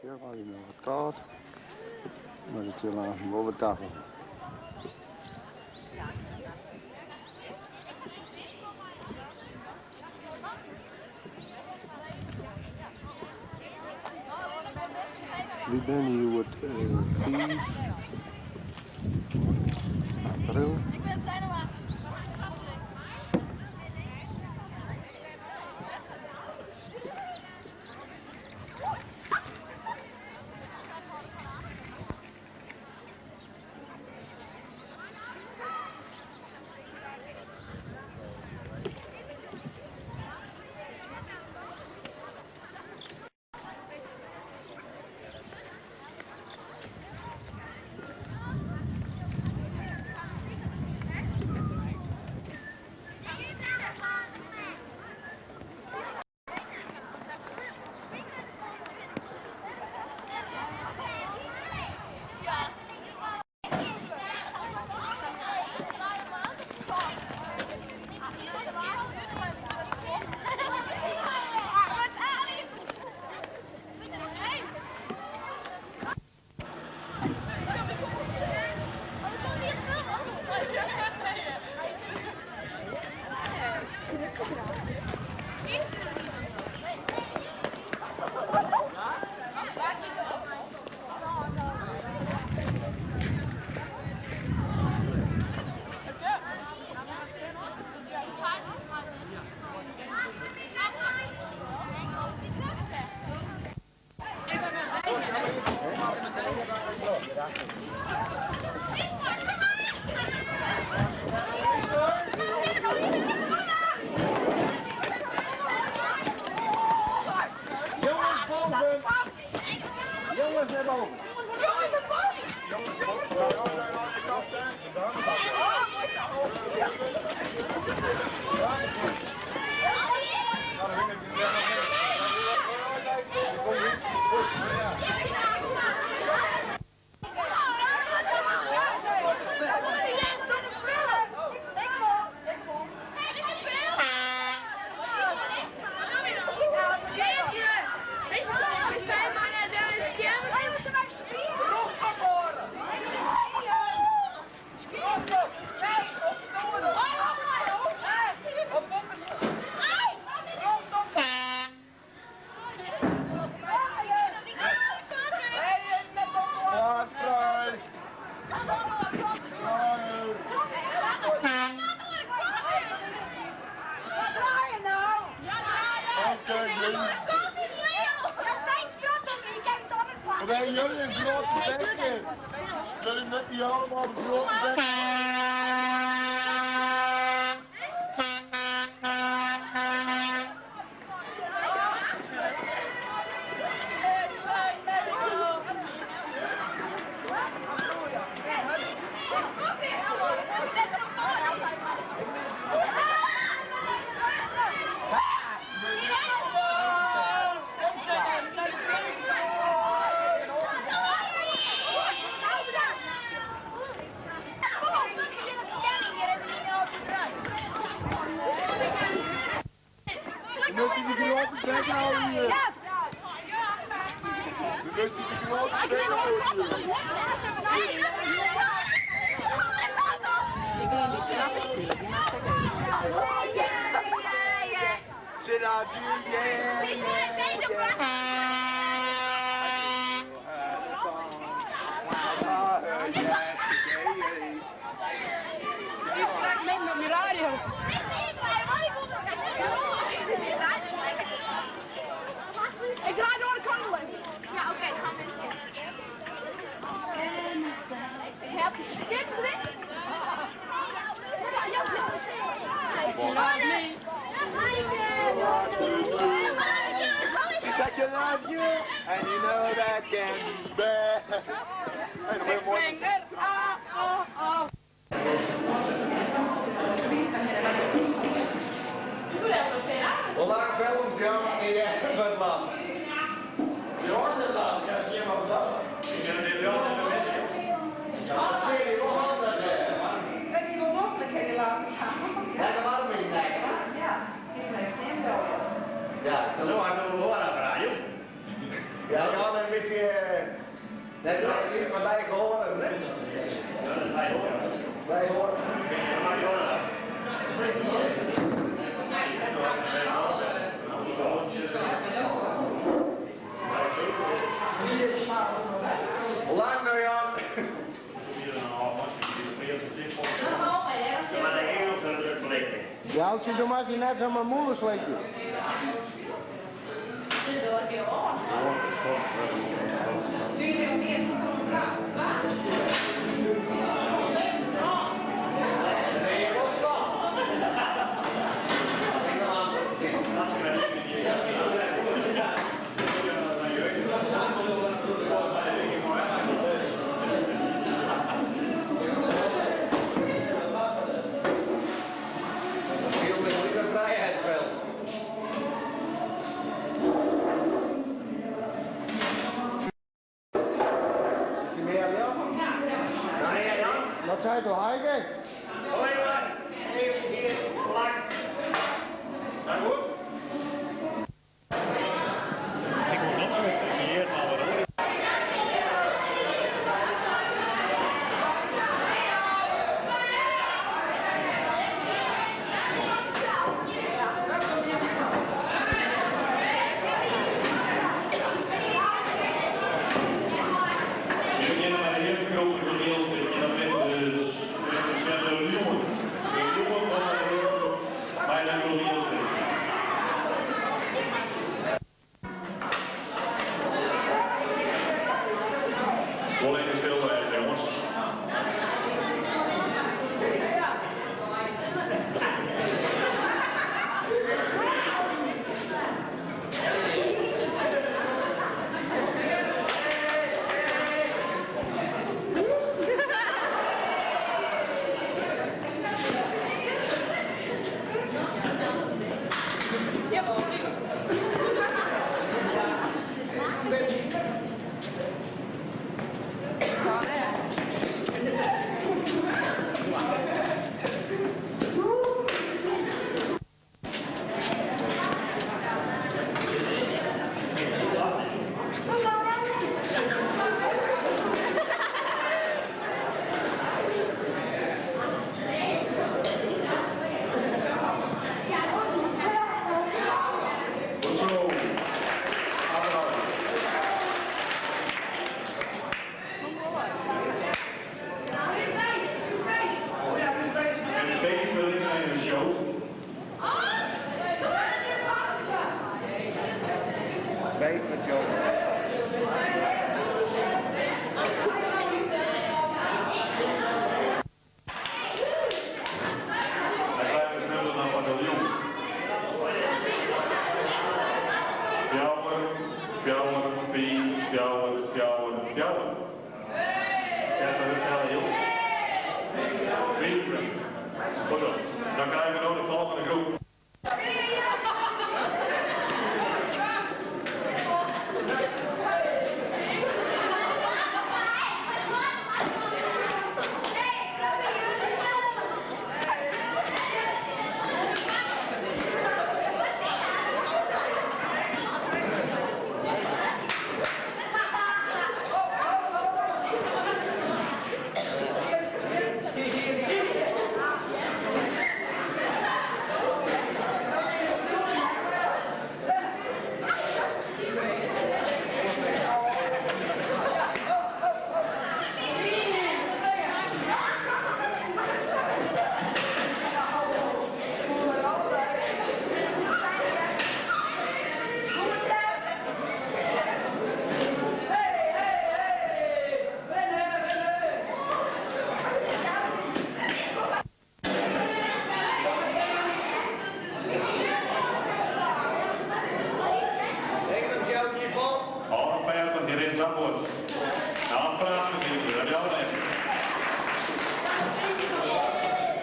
Sjoch, al is noch wat kâld, mar it sil aansten wol wer tafalle. Wy binne hjoed 5 april. Jongens boven! Jongens naar boven! Jongens naar boven! Jullie een grote bekken? Jullie met die allemaal een grote bekken? Moet je de grote bek houden hier. Dan moet je de grote bek houden hier. C'est la yeah, Ik met mijn radio. Ik draai door de kant Ja, oké, ga met je. Ik help je. Dit erin? Ja, ja, She said she loves you, and you know that can be bad. Hey, dan ben je mooi. Vandaag films, ja, niet echt wat laat. Ja, dat zie je wel handig, hè. Het is wel makkelijk, hè, die laten samen. Lekker warm in nek, hè? Ja, is mijn stem wel. Ja, zo. Ja, ja, dan weet je Net by sicht, mar by gehoar. By hoar. Lang nou Jan. Jeltsje, do moatst dy net samar mûle slikje. Dat fielt my gelyk in frijheidsbyld. Is dy mear ljocht? Wat seit do, Heike? We begjinne mei de earste groep it toanielstikje. Dat binne de de liuwen. De liuwen komme as earste mei in toanielstikje. Wol even stil wêze, jonges. Goed zo. Applaus. En het beest wil ik naar de show. Beest met show. Dan krijg ik het nummer dan van de Jong. 4, 4, 5, 4, 4, 4. Ja, dat is wel heel. 4. Goed zo. Dan krijgen we nu de volgende groep. Reken hem Jeltje vol. Hou hem vast, want die rent zo voor. Nou, praten we niet meer, dat jou niet.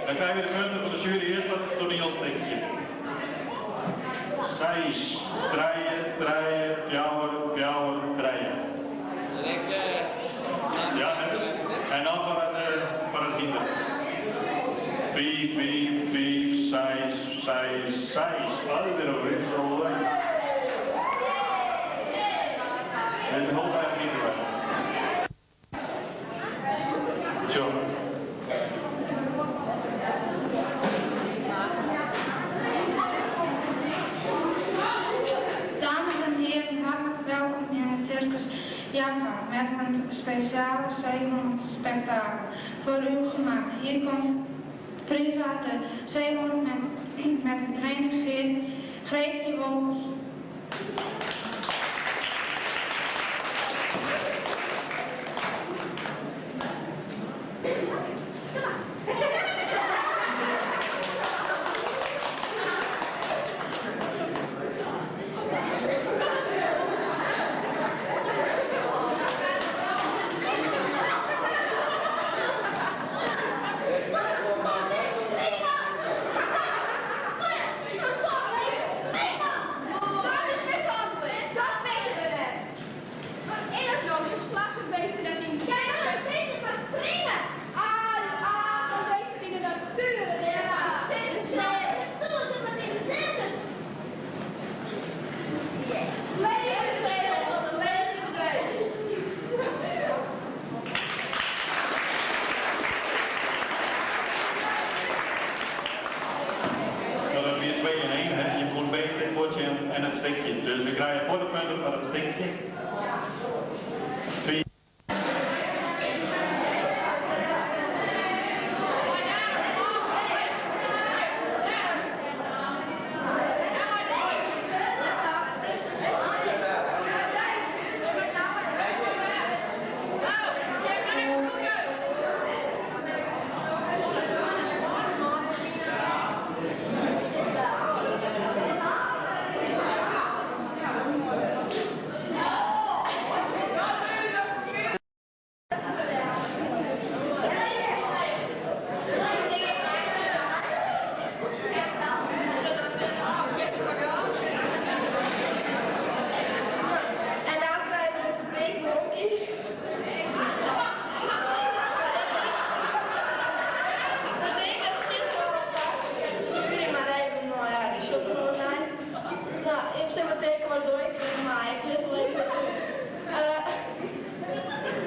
Dan krijgen we de punten van de jury eerst het toneelstukje. 6, 3, 3, 4, 4, 3. Ja, net eens. En dan voor het hynder. 4, 4, 5, 6, 6, 6. Alweer een wissel. En de hulp heeft niet. Jaffa met een speciale zeehondspektakel voor u gemaakt. Hier komt Prisa de zeehond met de trainer Greetje Wolfs. Dat is mishandeling. Dat weten we net. Maar in het dan is slag zo'n beesten net in de circus. Ja, maar springen. Ah, ah, zo'n beesten in de natuur. Ja, circus. Natuurlijk, maar in de circus. Leven zeehond, leven beest. Dat is weer 2 in 1, hè. Je moet beest voortje en het stikje. Dus we krijgen voor de punten van het stikje. 4. En nou krijgen we de bleekblokjes. Dat ding dat schiet gewoon al vast. Ik heb de jury maar even, nou ja, die zit er gewoon bij. Nou, ik zit meteen wat door, maar ik lees wel even wat door.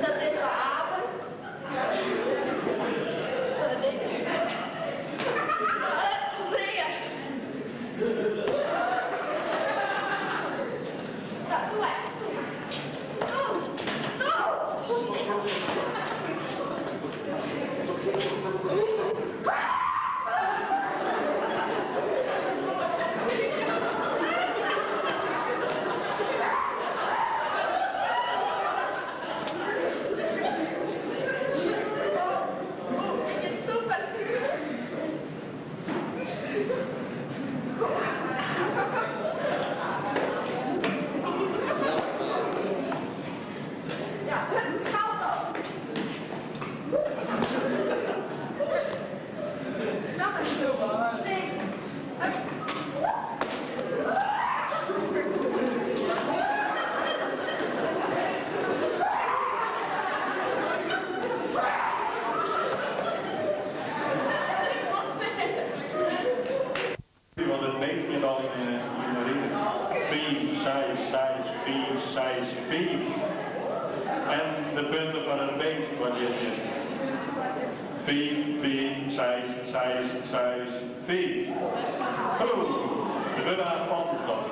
Dat zijn wel apen. Dat denk ik. Springen. Nou, doe maar. Doe. Doe. Ik vind het super. Ja, hup, salto. Dat is heel Nee. Hup. Want het beest zit al in de ring. 5, 6, 6, 5, 6, 5. En de punten van het beest, wat is dit? 5, 5, 6, 6, 6, 5. Oeh, de winnaar spannend toch.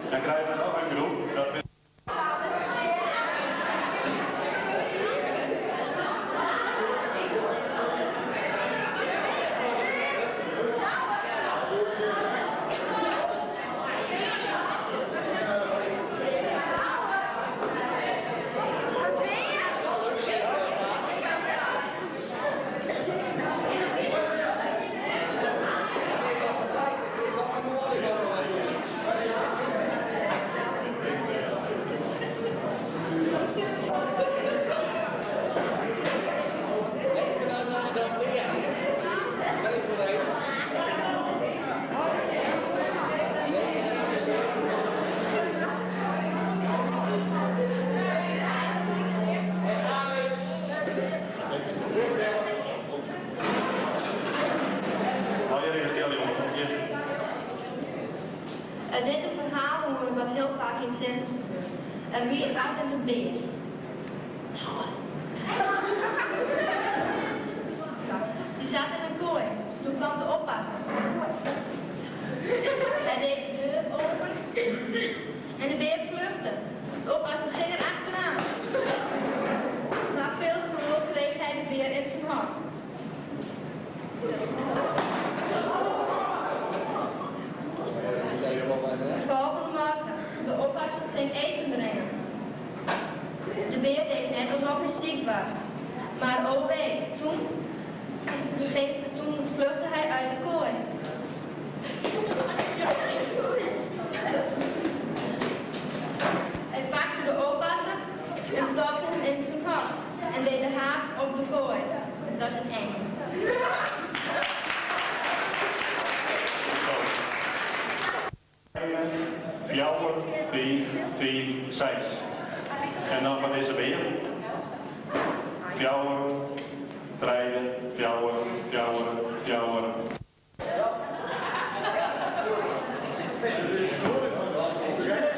Dan krijgen we nog een groep. Dat is Al je even stil, jongens. Yes. Deze verhaal hoor ik wat heel vaak in circus gebeurt. Er wie was het een beer. Die zat in een kooi. Toen kwam de oppasser. Hij deed de deur open en de beer vluchtte. De oppasser ging er achteraan. ziek was. Maar oh wee, toen, ging, toen vluchtte hij uit de kooi. Hij pakte de oppasser en stopte hem in zijn hok en deed de haak op de kooi. Het was een eng. 4, 5, 5, 6. En dan van deze weer. 4, 3, 4, 4, 4.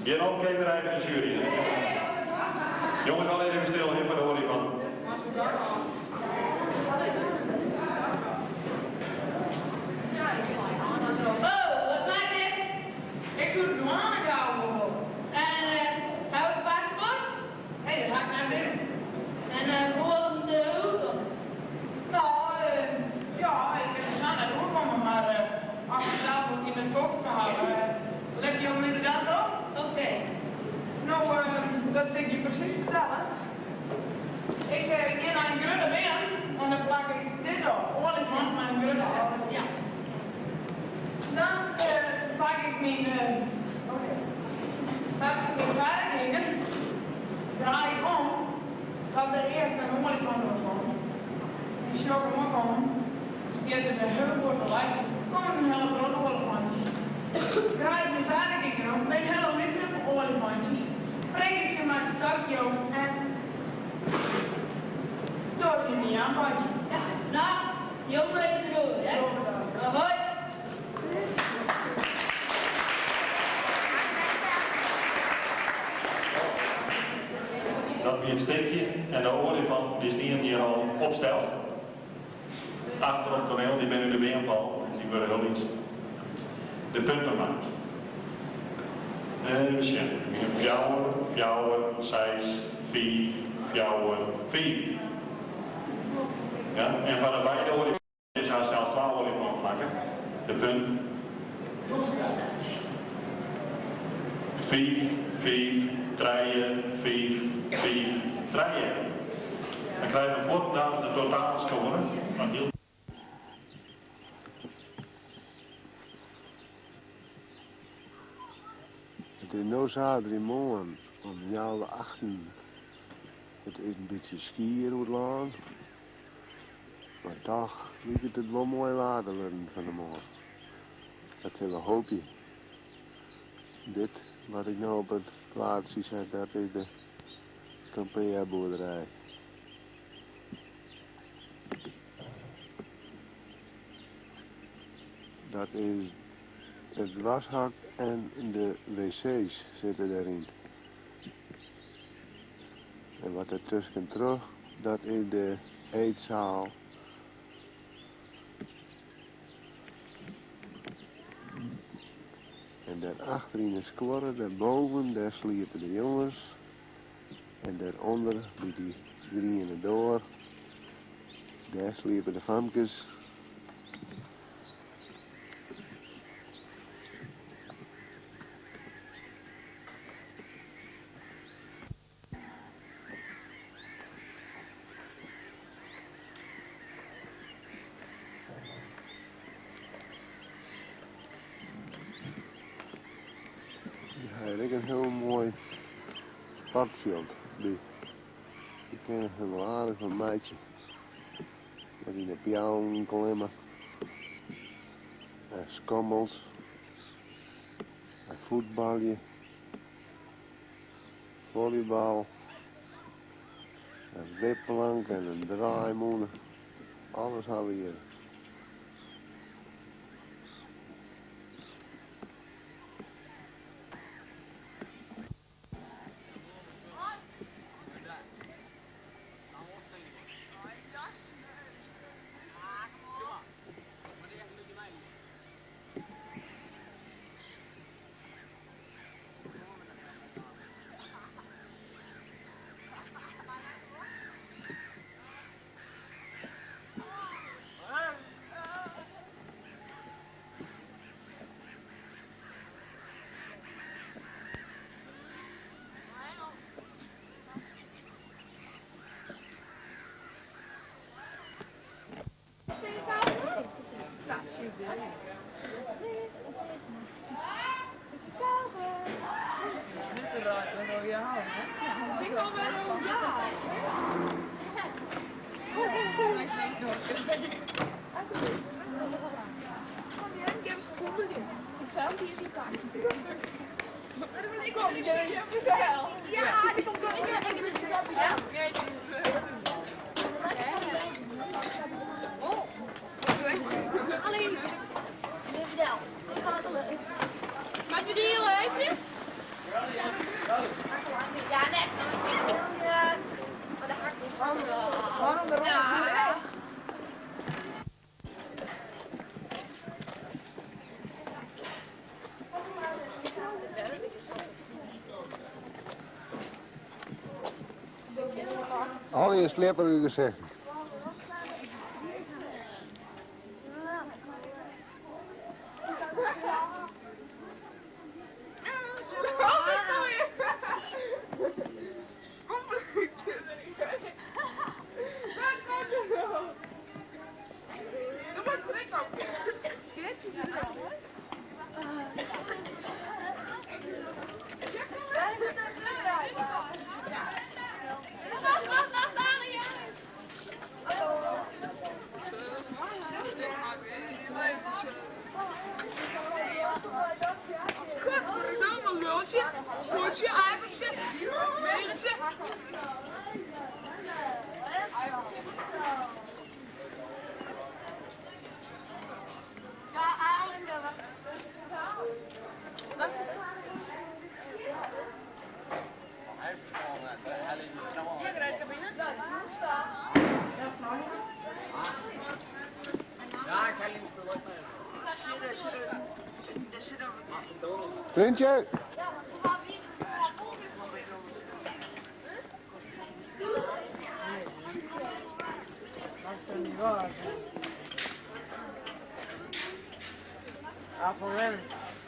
Geen omgeverij met de jury. Jongens, al even stil hier voor de olifant. Oh, wat maakt dit? Ik zoek de douane op. En hou ik paspoort? Nee, dat ga ik naar binnen. En hoe was de auto? Nou, ja, ik ben zo naar de komen, maar als ik zelf ook in het koffer houden, leg je hem inderdaad op? Oké. Nou, dat zal ik je precies vertellen. Ik ga naar een groene been en dan plak ik dit op. Olifant met een groene op. Ja. Dan pak ik mijn, oké. Pak ik mijn verrekijker, draai ik om, dat er eerst een olifant op komt. En sjok hem ook om. Dan staat er een heel grote lijstje. Kom een hele grote olifantjes. Draai ik mijn verrekijker om, met hele litse olifantjes. Breek ik ze maar een stukje op en door je niet aan, Bartje. Ja, nou, jongen even door, hè? Hoi. Dat wie het stikje en de olifant die staan hier al opstelt. Achter op het toneel, die binnen de beenval, die worden heel iets. De punten maakt. Even zien. 4, 4, 6, 5, 4, 5. Ja, en van de beide olifanten is haar zelfs 12 olifanten maken. De punt. 5, 5, 3, 5, 5, 3. Dan krijgen we voortdurend de totaalscore van heel. Het is nu zaterdagmorgen om 7:30. Het is een beetje skiën het land. Maar toch lijkt het wel mooi water worden van de morgen. Dat zullen we hopen. Dit wat ik nou op het plaatsje zet, dat is de kampeerboerderij. Dat is het washak en de wc's zitten daarin. En wat er tussen terug, dat is de eetzaal. En daarachter in de square, daarboven, daar sliepen de jongens. En daaronder, bij die groene door, daar sliepen de famkes. Eigenlijk een heel mooi padveld. Die kennen ze wel aardig van meidje. Met in de piano klimmen. En schommels. En voetbalje. Volleybal. Een wipplank en een draaimoen. Alles hebben we hier. Allegear sliepperige gesichten. Trintje!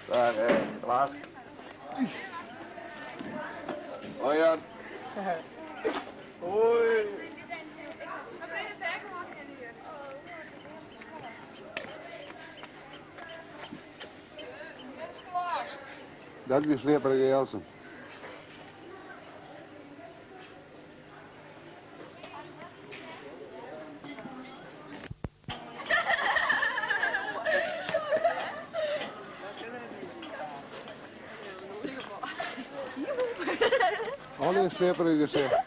Dag, Klaas. Hoi Jan. Hoi. Dat wie sliepperige Jelsen. Allegear sliepperige gesichten.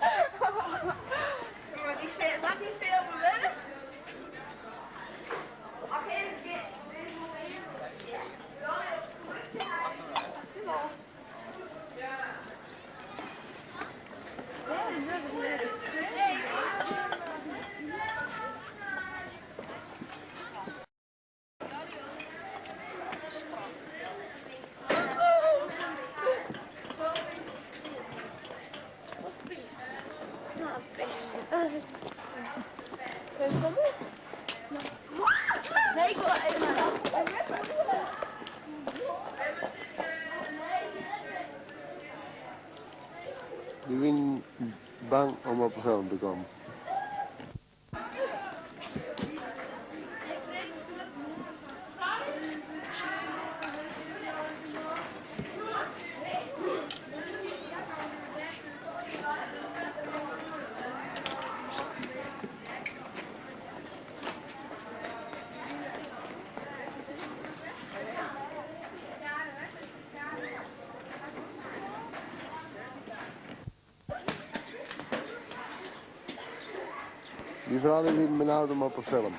Dy wienen bang om op 'e film te kommen. Dy froulju wienen benaud om op 'e film.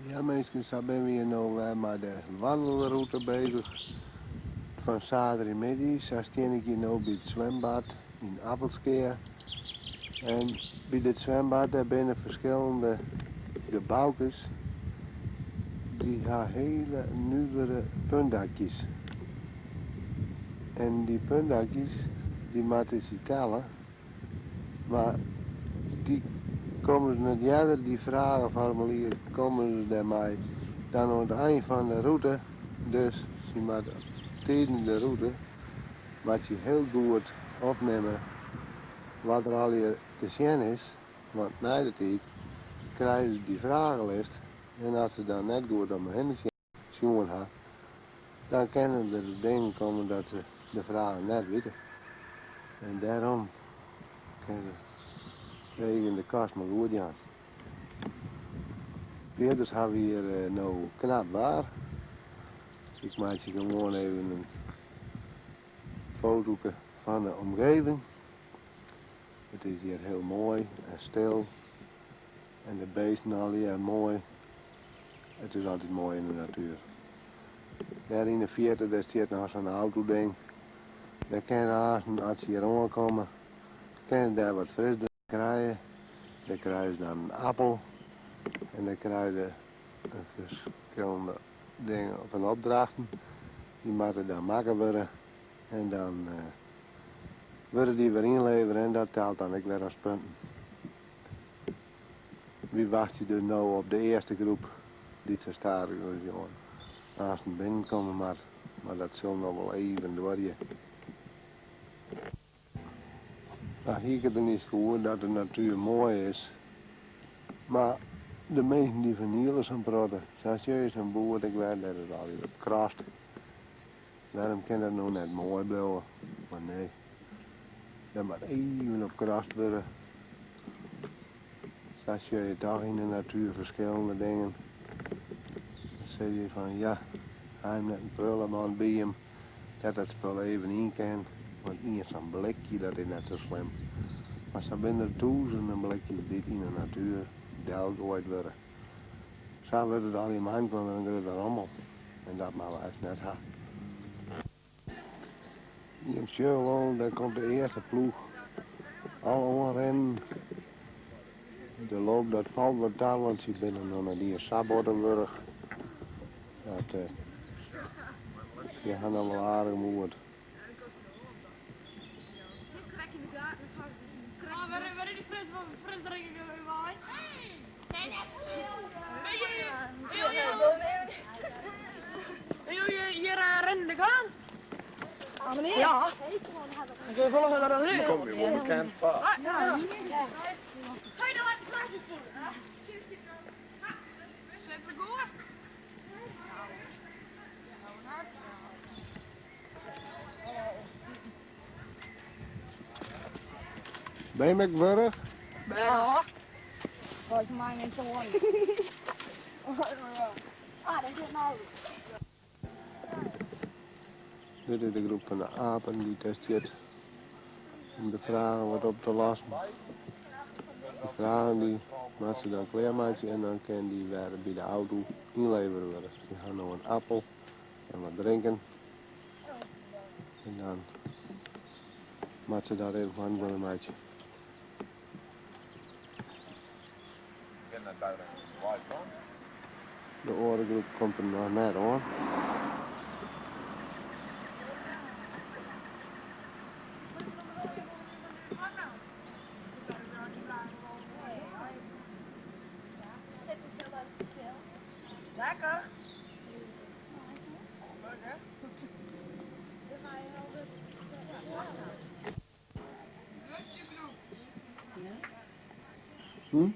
Ja minsken, sa binne we hjir no wer mei de wannelrûte bezich fan saterdeitemiddei. Sa stean ik hjir no by it swimbad yn Appelskea. En by dit swimbad dêr binne ferskillende geboukes. Dy ha hele nuvere puntdakjes. En dy puntdakjes dy moatte sy telle, mar dy komme se net earder, dy frageformulier komme se dêrmei dan oan it ein fan de rûte. Dus sy moatte tidens de rûte moat sy hiel goed opnimme. Wat der allegear te sjen is, want nei de tiid krije se dy fragelist en as se dan net goed om hinne sjoen ha, dan kinne der dingen komme dat se de fragen net witte. En dêrom kinne se even de kast mar goed jaan. Fierders ha we hjir no knap waar. Ik meitsje gewoan even in fotoke fan de omgeving. It is hjir hiel moai en stil en de beesten allegear moai. It is altyd moai yn de natuer. Dêr yn de fierte dêr stiet noch sa'n autoding. Dêr kinne aansten as se hjir oankomme, kinne se dêr wat frisdrank krije. Dêr krije se dan in appel en dêr krije se ferskillende dingen fan opdrachten. Dy moatte dan makke wurde en dan wurde dy wer ynlevere en dat telt dan ek wer as punten. Wy wachtsje dus no op de earste groep dy't sa stadich as aansten binnenkomme moat, mar dat sil noch wol even duorje. Dan hie ik it der niet oer dat de natuer moai is, mar de minsken dy ferniele sa'n protte. Sa sjogge je sa'n boerd ek wer, dêr is allegear op krast. Wêrom kin dat no net moai bliuwe? Mar nee, dat moat even op krast wurde. Sa sjogge je toch yn de natuer ferskillende dingen. Dan sizze je fan ja, ha jim net in prullenmand by jim dêr't dat spul even yn kin. Want ien sa'n blikje, dat is net sa slim. Mar sa binne der tûzenen blikjes dy't yn de natuer delgoaid wurde. Sa wurdt it allegear mei in grutte rommel. En dat moatte we echt net ha. Jim sjogge wol, dêr komt de earste ploech al oanrinnen. De loop dat falt wat ta, want sy binne noch net iens sa botte wurch. Dat, sy ha noch wol aardich moed. Ja. Dan kun je volgen naar de Die komt je wel bekend voor. Ben je wurch? Ja. Volgens mij niet zo lang. Ah, dat zit nou. Dit is de groep fan de apen dy't dêr stiet om de fragen wat op te lossen. De fragen dy moatte se dan klearmeitsje en dan kin dy wer by de auto ynlevere wurde. Sy ha no in appel en wat drinken. En dan moatte se dat even foarinoar meitsje. De oare groep komt der noch net oan. Lekker. Hm?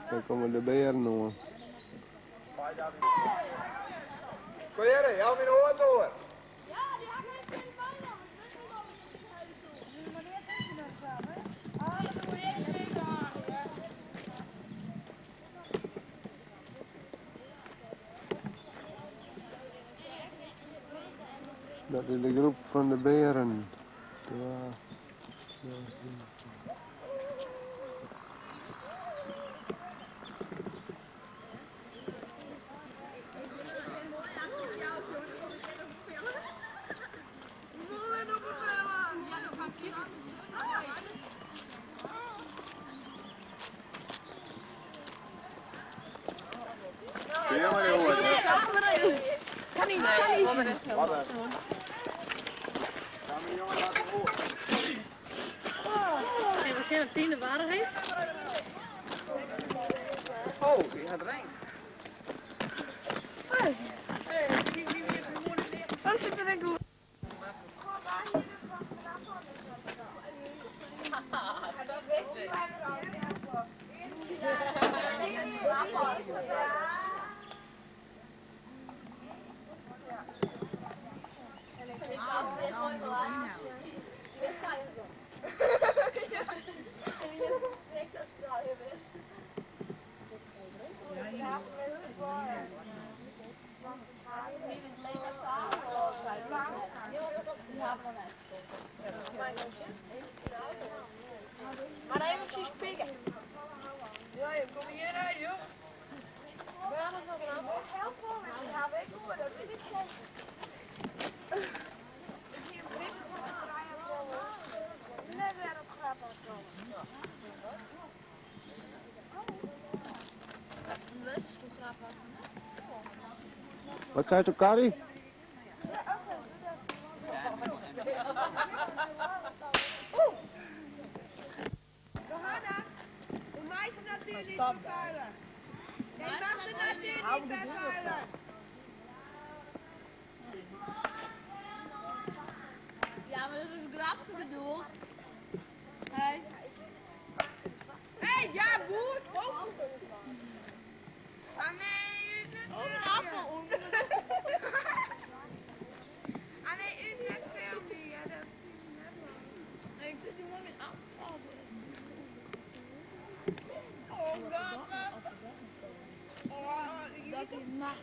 Dêr komme de bearen oan. Kom hjir, jou myn auto oer. Dat is de groep fan de bearen. Twa, trije. Bear mei de oar. Kan niet, kan niet. Wat een. Ga maar jongen, laat hem horen. We zijn tiende waardigheid. Oh, die gaat erin. Oh, zit er een goed. Maar eventjes pikken. Ja, kom hier hè, joh. Help voor me, ja, weet ik hoe, dat weet ik zeker. Ik zie een brief van de Net weer op grap Wat zei je, Carrie? Johanna, de meisje natuurlijk niet vervuilen. Je mag de natuur niet vervuilen. Ja, maar dat is een grapje bedoeld. Hé. Hé, ja, boer. Oh. Ah, nee, is het Oh, een appel. Ah, nee, is het filmpje. Ja, dat is net wel. Ik zit die man met appel. Oh, god. Oh, Dat is mag.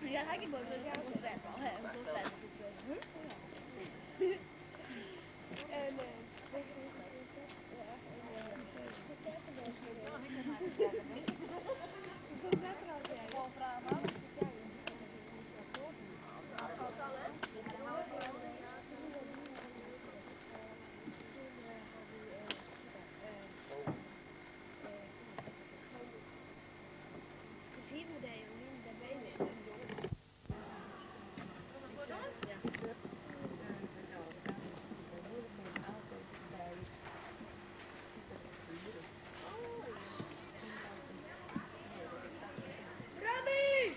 Ja, dat ik wel. Dat is een al, hè. Dat is Robbie!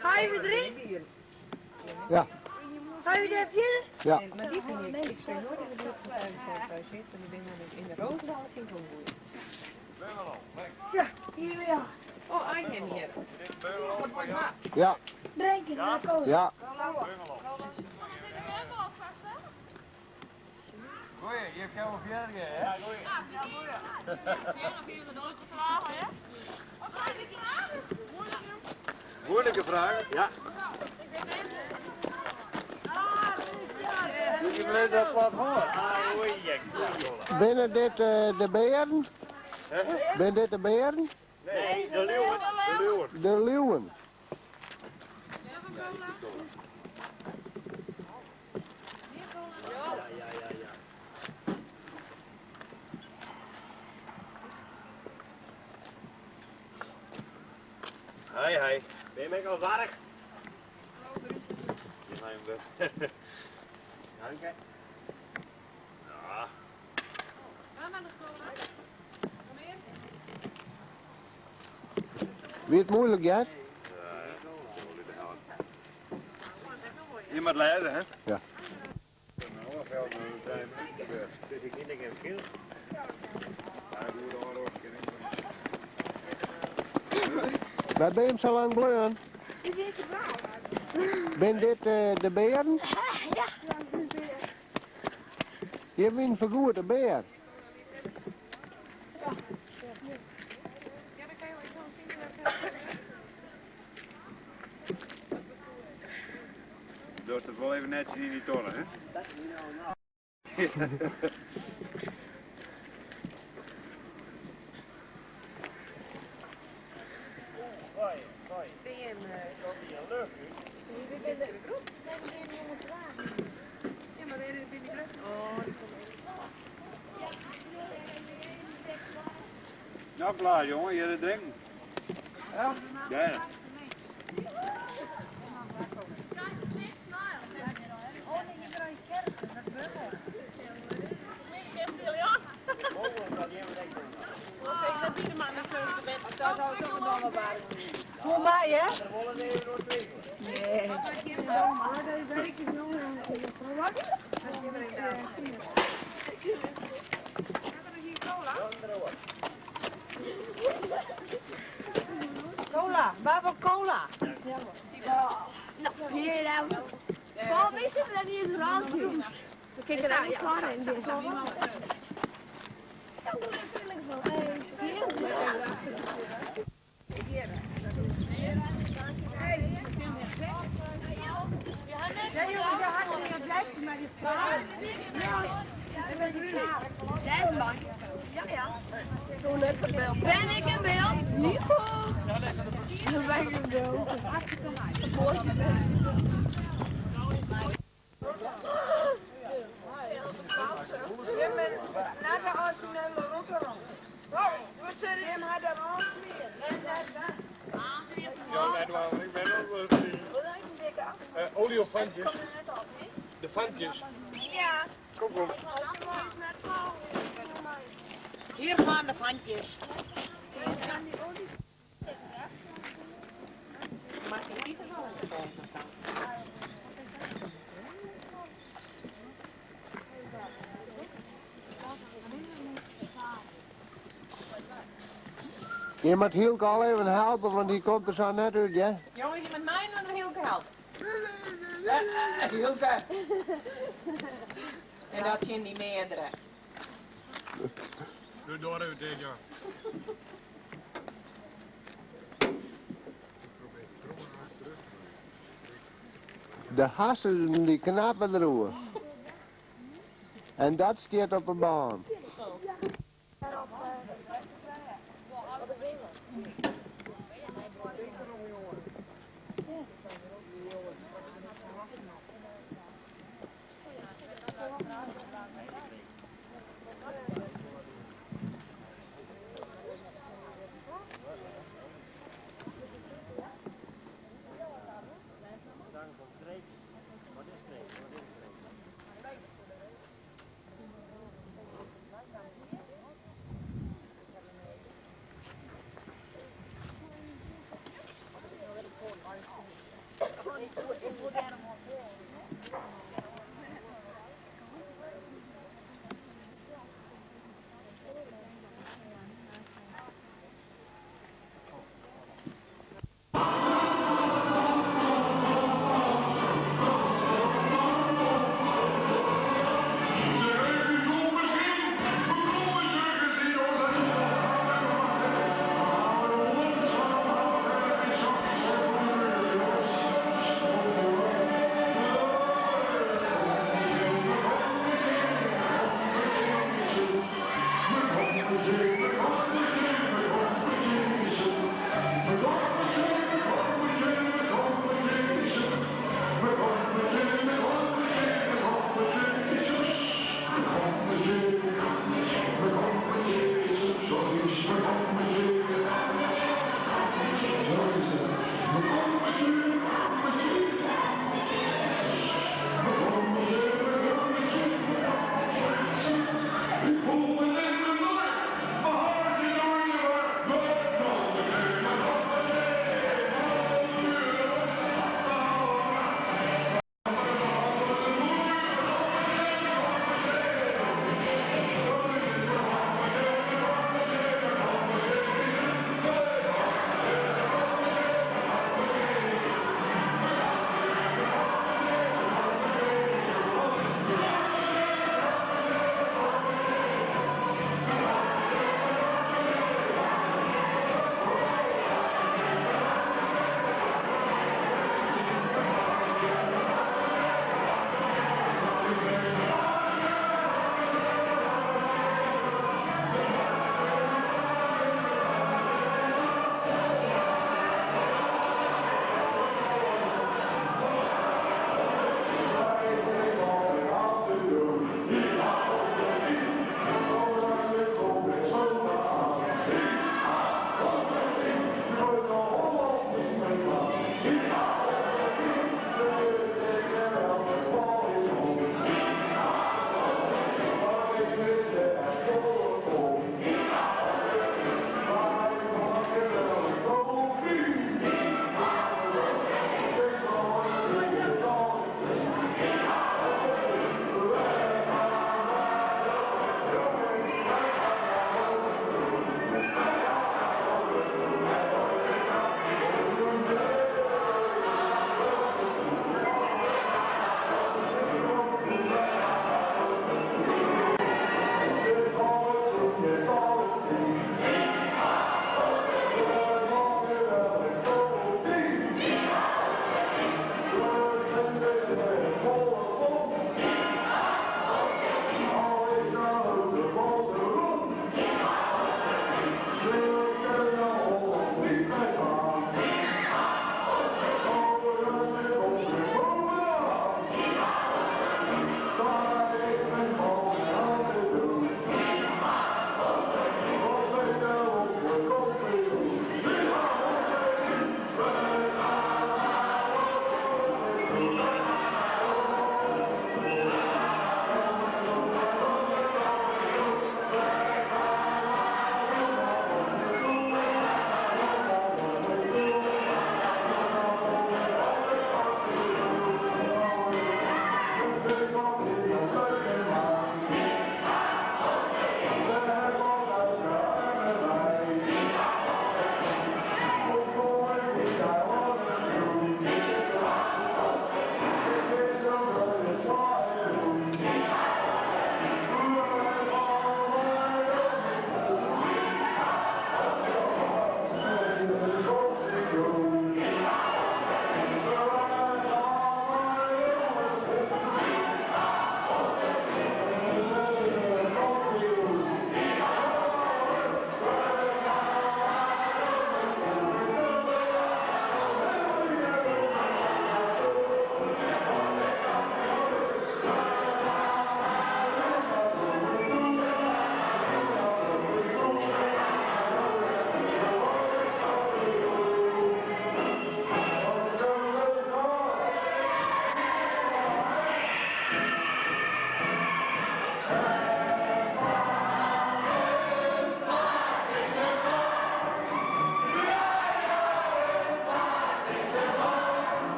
Vijf, drie. Ja. Vijf, drie, vier. Ja. Maar die vind ik, ik steun nooit in de buurt van thuis zit, en ik ben dan in de Roosendaal vind ik wel moeilijk. Ja, hier weer. Oh, Arjen hier. Wat wordt waar? Ja. Drinken, naar kolen. Ja. Goeie, je hebt helemaal verder, hè? Ja, goeie. Moeilijke vraag. Ja. Je bent dat wat hoor. Binnen dit de beren? Ben dit de beren? Nee, de leeuwen. De leeuwen. De leeuwen. Ja, ja, ja, ja. Hoi, hoi. Ben je mij al warrig? Je gaat hem weg. Dank je. Ja. Wie het moeilijk, Jet? Je moet lezen, hè? Ja. Dus ik niet een verschil. Waar ben je hem zo lang bleuren? Ben dit de beren? Ja. Je hebt een vergoed, de beer. Ja, dan kan je wel zien dat Moat it wol even netsjes yn dy tonne, hè? Nou klaar jongen, hier het drinken. Ja? Ja. Voor mij, hè? Nee. Cola, waarvoor cola? Nou, hier dan. Waarom is het dat niet het randje? We kijken daar niet klaar in. Ja, jongens, daar had ik niet op lijstje, maar die Ja, ja. Ben ik in beeld? Niet goed. Dan ben ik in beeld. Naar de originele Rotterdam. We zullen hem haar daar Ja, nee, maar ik ben ook olifantjes. De vantjes. Ja. Kom, kom. Hier gaan de vandjes. Mag die Pieter wel eens de volgende kant? Je moet Hielke al even helpen, want die komt er zo net uit, hè? Jongens, je moet mij onder Hielke helpen. Hielke. En dat zijn die meerdere. Doe door even dit, ja. De hassen die knappen erover. En dat staat op de baan.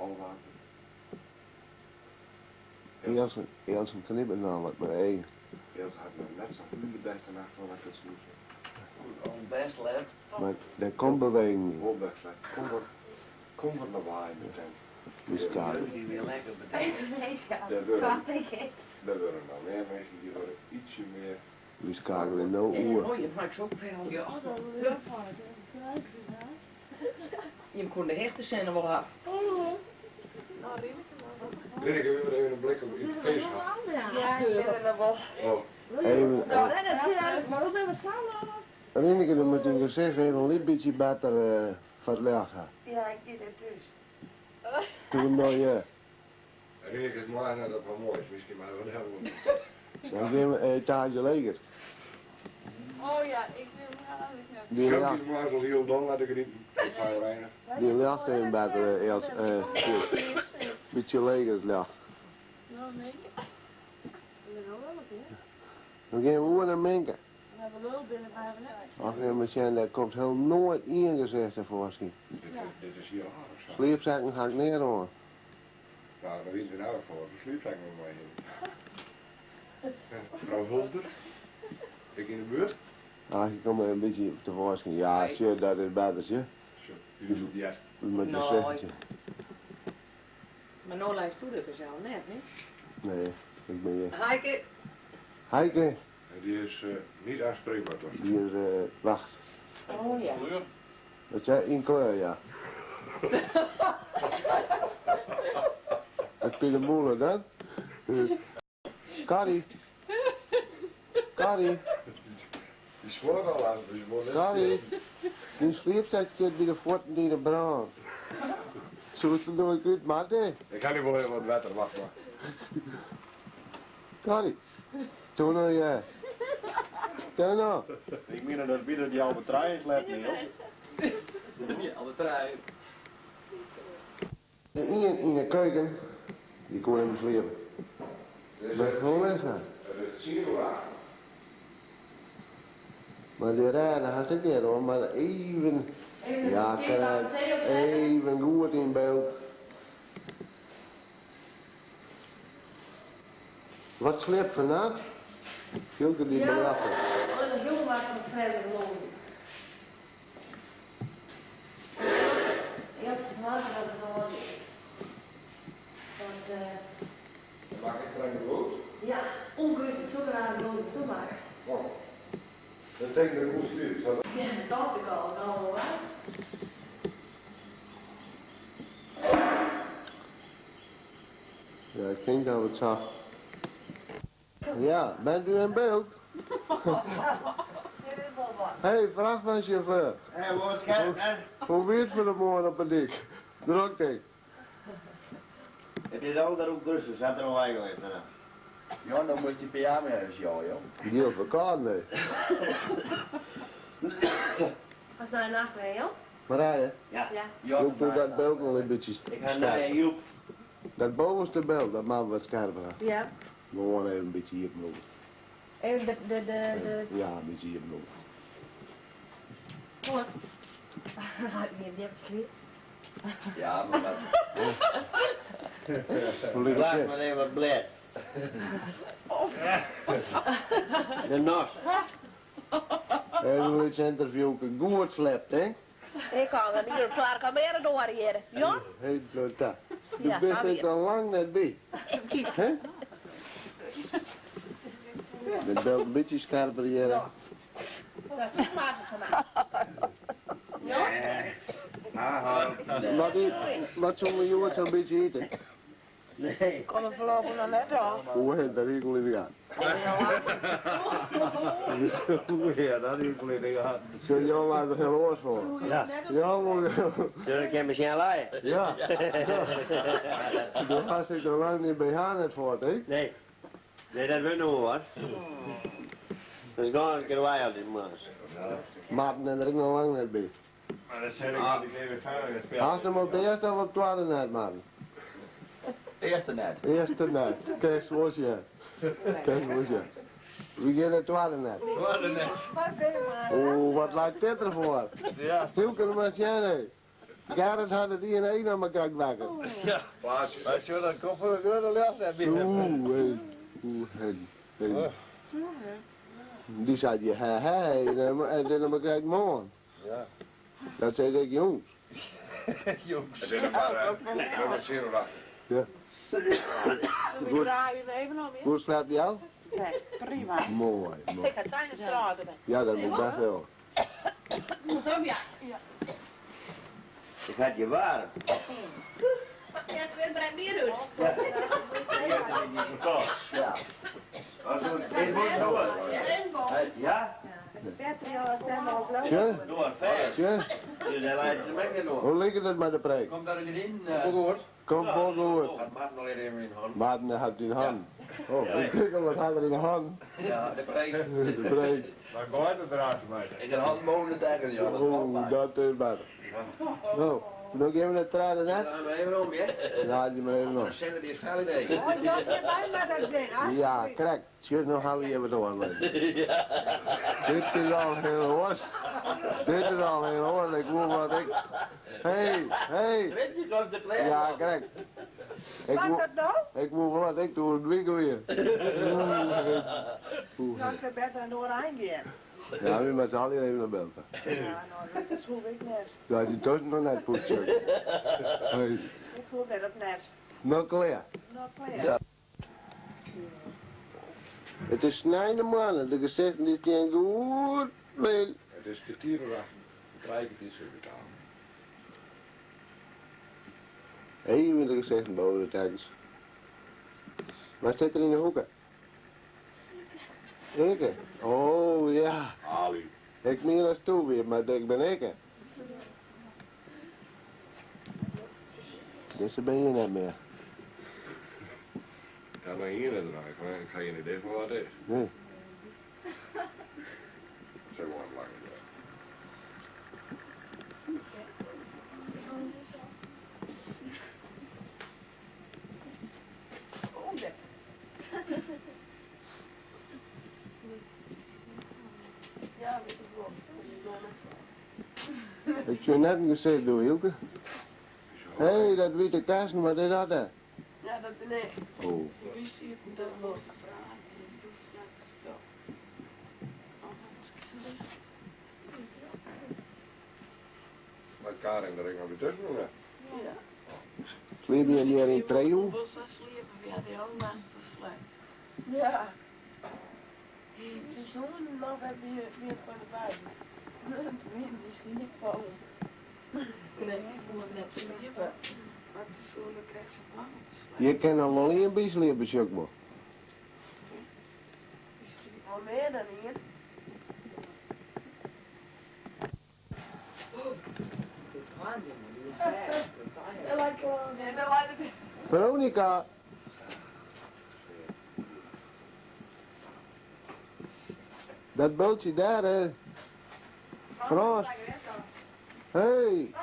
Ôfwachten. Elsen knippet nammentlik mei de eagen. Els hat noch net sa'n hiele bêste nacht hân as dat soe. Al bêst let. Mar der komt beweging yn. Wol bêst let. Kom wat, kom wat lawaai yn de tent. Die weer lekker bedankt. Der wurde, der wurde noch mear minsken, dy wurde ytsje mear. Wy skakelje no oer. Oh, je maakt ook veel. Ja. Je kon de hechte scène wel af. Rinneke, we even een blik op het feest Ja, ik ben er wel. Oh. Even, Ja, Rinneke, dan moet je gezicht even een lyts bytsje better foar it ljocht ha. Ja, ik die dat dus. Toen nou je. Rinneke is moai dat dat wel mooi is, miskien maar wat helemaal. Dan gean we een etaazje leger. Oh ja, ik wil Die Zo ljocht, die moai al heel dan laat ik erin. Dat zijn weinig. die ljocht even better, Els. Bytsje leger it ljocht. Nou, nee. Dan gean we oer nei Minke. We hebben lul binnen, maar we hebben net. Ach, even sjen, dêr komt hiel noait ien gesicht tefoarskyn. Dit is hier aardich sa. Sliepsekken ha ik neat oan. Nou, dan wiene we nou foar de sliepsekken om my hinne. Frou Hulder, ik yn de buert. Ach, ik kom even in bytsje tefoarskyn. Ja, sjoch, dat is better, sjoch. Sjoch, die is op de earste. Met Nou, gesichtje. Maar nou lijst toe dat zelf net, hè? Nee, ik ben hier. Heike. Heike, Die is niet aanspreekbaar toch? die is, wacht. Oh ja. Wat zei in kleur, ja. Dat is de moeder dan. Carrie. Carrie. Die zwoer al aan, dus wordt net Carrie. Die sliepzak zit bij de voeten die de brand. Zo is het nooit uit, Martin. Ik ga nu wel even wat water, wacht maar. Carrie. Toen nou ja. Toen nou. Ik meen dat bieden die Albert Trein slept, Niels. Ja, alle trein. De ien in de keuken, die kon even sliepen. Dat is gewoon les aan. Het is zeer laag. Maar die rijden had ik niet hoor, maar even, ja, kijk, even goed in beeld. Wat sleept vannacht? Hilke die Ja. belachen. Oh, dat jongen maakt van verder loon. Ja, het is maar dat het nog was. Want, Maak ik kleine brood? ja, ongerust zo raar brood is toemaakt. Oh. Dat betekent dat ik goed stuur. Ja, dat dacht ik al, nou wel waar. Ja, ik denk dat we het zag. Ja, bent u in beeld? Hé, hey, vrachtwagenchauffeur. Hé, waar is het, hè? Hoe weet voor de morgen op de dik? Druk ik. Het is al dat ook rustig, zat er al eigenlijk. Ja, dan moet je pyjama eens, ja, joh. Die op elkaar, nee. Wat nou de nacht mee, joh? Marije, Ja. Ja. doe doe dat beeld nog een beetje Ik ga naar scherper. Joep. Dat bovenste beeld, dat maakt wat scherper. Ja. Gewoon even een beetje hier boven. Even de, Ja, een beetje hier boven. Goed. Nee, die heb ik niet. Ja, maar wat. Hoe ligt Laat het? maar even wat blad. De nos. Even een interview, goed slept, hè? Ik kan er hier klaar kameren door hier. Ja? Hey, zo dat. Je Ja, bent ga er weer. al lang net bij. Hè? Dat beeld een beetje scherper hier. hè. Dat is maar vandaag. Nee. Haha. Wat, wat zullen we jongens zo'n beetje eten? Nee. Kom er voorlopig nog net op. Hoe heet dat ik al gaan? Ja, dat is wel in de gaten. Zo, jou laat er geen oors voor. Ja. Ja, maar... Dus ik kan misschien laaien. Ja. Toen was ik er lang niet bij haar net voor, hè? Nee. Nee, dat wil nog wat. Dat is gewoon een keer wij altijd maar. Maarten en er ik nog lang net bij. Maar dat zei ik dat ik even verder gespeeld. Haast hem op de eerste of op de tweede net, man? Eerste net. Eerste net. Kijk, zoals je. Kijk, zoals je. We gaan de tweede net. Tweede net. Oeh, wat lijkt dit ervoor? Ja. Hoe kunnen we zien, hè? Gerrit hat it iene each noch mar krekt wakker. Ja, mar sjoch dat komt fan de grutte ljocht net mear. Oeh, oeh, hé. Dy seit je hé hé en it is noch mar krekt moarn. Ja. Dat sis ik jûns. Jûns. It is noch mar tsien oer achten. Ja. We draaien even om, ja? Goed slept jou? Best, prima. Moai, moai. Ik ha seine straten. Ja, dat moet best wel. Ja. Ik had je warm. Ja, het brengt meer uit. Ja. Ja, zo koud. Ja. Maar zo is het door. Ja? Ja? Doe maar verder. Ja? Dus daar lijkt het lekker door. Hoe ligt het met de preek? Komt dat erin? Goed. Komt wel goed. Had Maarten al even in hand. Maarten had in hand. Oh, ik kijk al wat had er in de hand. Ja, de preek. De preek. Maar gooit het eruit mij. Ik een hand mogen tegen jou. Oeh, dat is beter. Nou, nog even het traden net. Draai maar even om, hè? Ja, die maar even om. Dan zenden die het vuile idee. Oh, dat je bij met dat ding, Ja, correct. Tjus, nou gaan we even door. Dit is al heel hoors. Dit is al heel hoors. Ik voel wat ik... Hey, hey. Rintje komt de kleren. Ja, correct. Ik Wat voel, dat nou? ik voel wat ik doe het winkel weer. Oeh, Dan kan beter door gaan. Ja, we met z'n allen even naar Belten. Ja, nou, dat hoef ik net. Ja, die tussen nog net poetsen. Hey. Ik hoef dat ook net. Nou, klaar. Nou, klaar. Ja. Het is snijden mannen, de gezichten die zijn goed mee. Het is kwartier oor achten. Drie kwartier zo betalen. Even de gezichten boven de tekens. Wat zit er in de hoeken? Ik? Oh ja. Ali. Ik meen als toe weer, maar ik ben ik. Deze ben je net meer. Ik had maar hier net draaien, maar ik ga geen idee van wat het is. Nee. Zeg maar wat langer. Ja, weet ik wel. Dat is wel Ik zie net een gezicht doen, Hielke. Hé, hey, dat witte kasten, wat is dat hè? Ja, dat ben ik. Oh. Wie ziet dat nog vragen? Dat is net stil. Maar Karin, daar ik nog weer tussen nog. Ja. Sliep je meer in trio? Was dat sliepen, we hadden heel nacht te slecht. Ja. Die zongen nog hebben je weer van de buiten. Die sliep al. Nee, ik moet net sliepen. Maar de zoon krijgt ze lang te slapen. Je kan al wel een beetje sliepen, Jacques. Wel meer dan hier. Veronica. Dat bootje daar, hè. Frans. Hé, hey,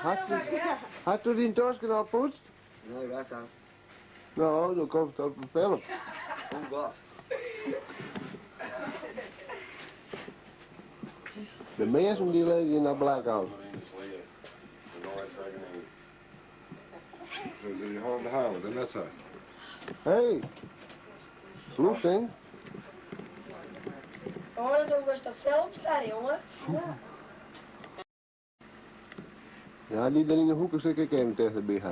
had u die tosken al poetst? Nee, waar staan? Nou, dan komt het op een film. Oh god. De mensen die liggen naar blackout. Zo, die hand halen, dat net zo. Hé, hey. Loesing. Oh, dat was dat filmster, jongen. Ja, die er in de hoeken zit ik even tegen de bij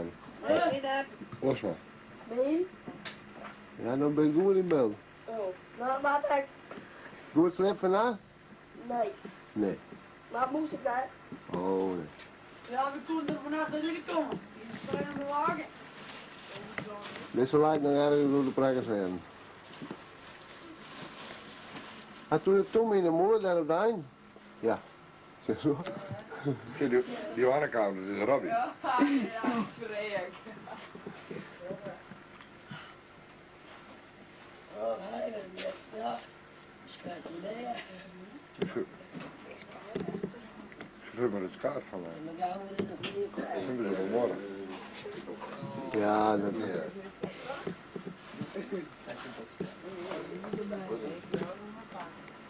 Nee, dat. Los maar. Nee. Ja, dan ben ik goed in beeld. Oh, nou, maar ik. Goed slip vandaag? Nee. Nee. Maar moest ik daar? Oh, nee. Ja, we konden er vannacht naar jullie komen. Hier staan aan de wagen. Deze lijkt nog ergens door de prakkers zijn. Had toen de Tom in de molen daar op de eind? Ja. Zeg zo. Kijk, die, die andere kant, dat is Robbie. Ja, ja, vrek. Oh, hij ja. Schrijf me neer. Ze hebben het kaart van mij. Dat hebben ze wel morgen. Ja, dat is.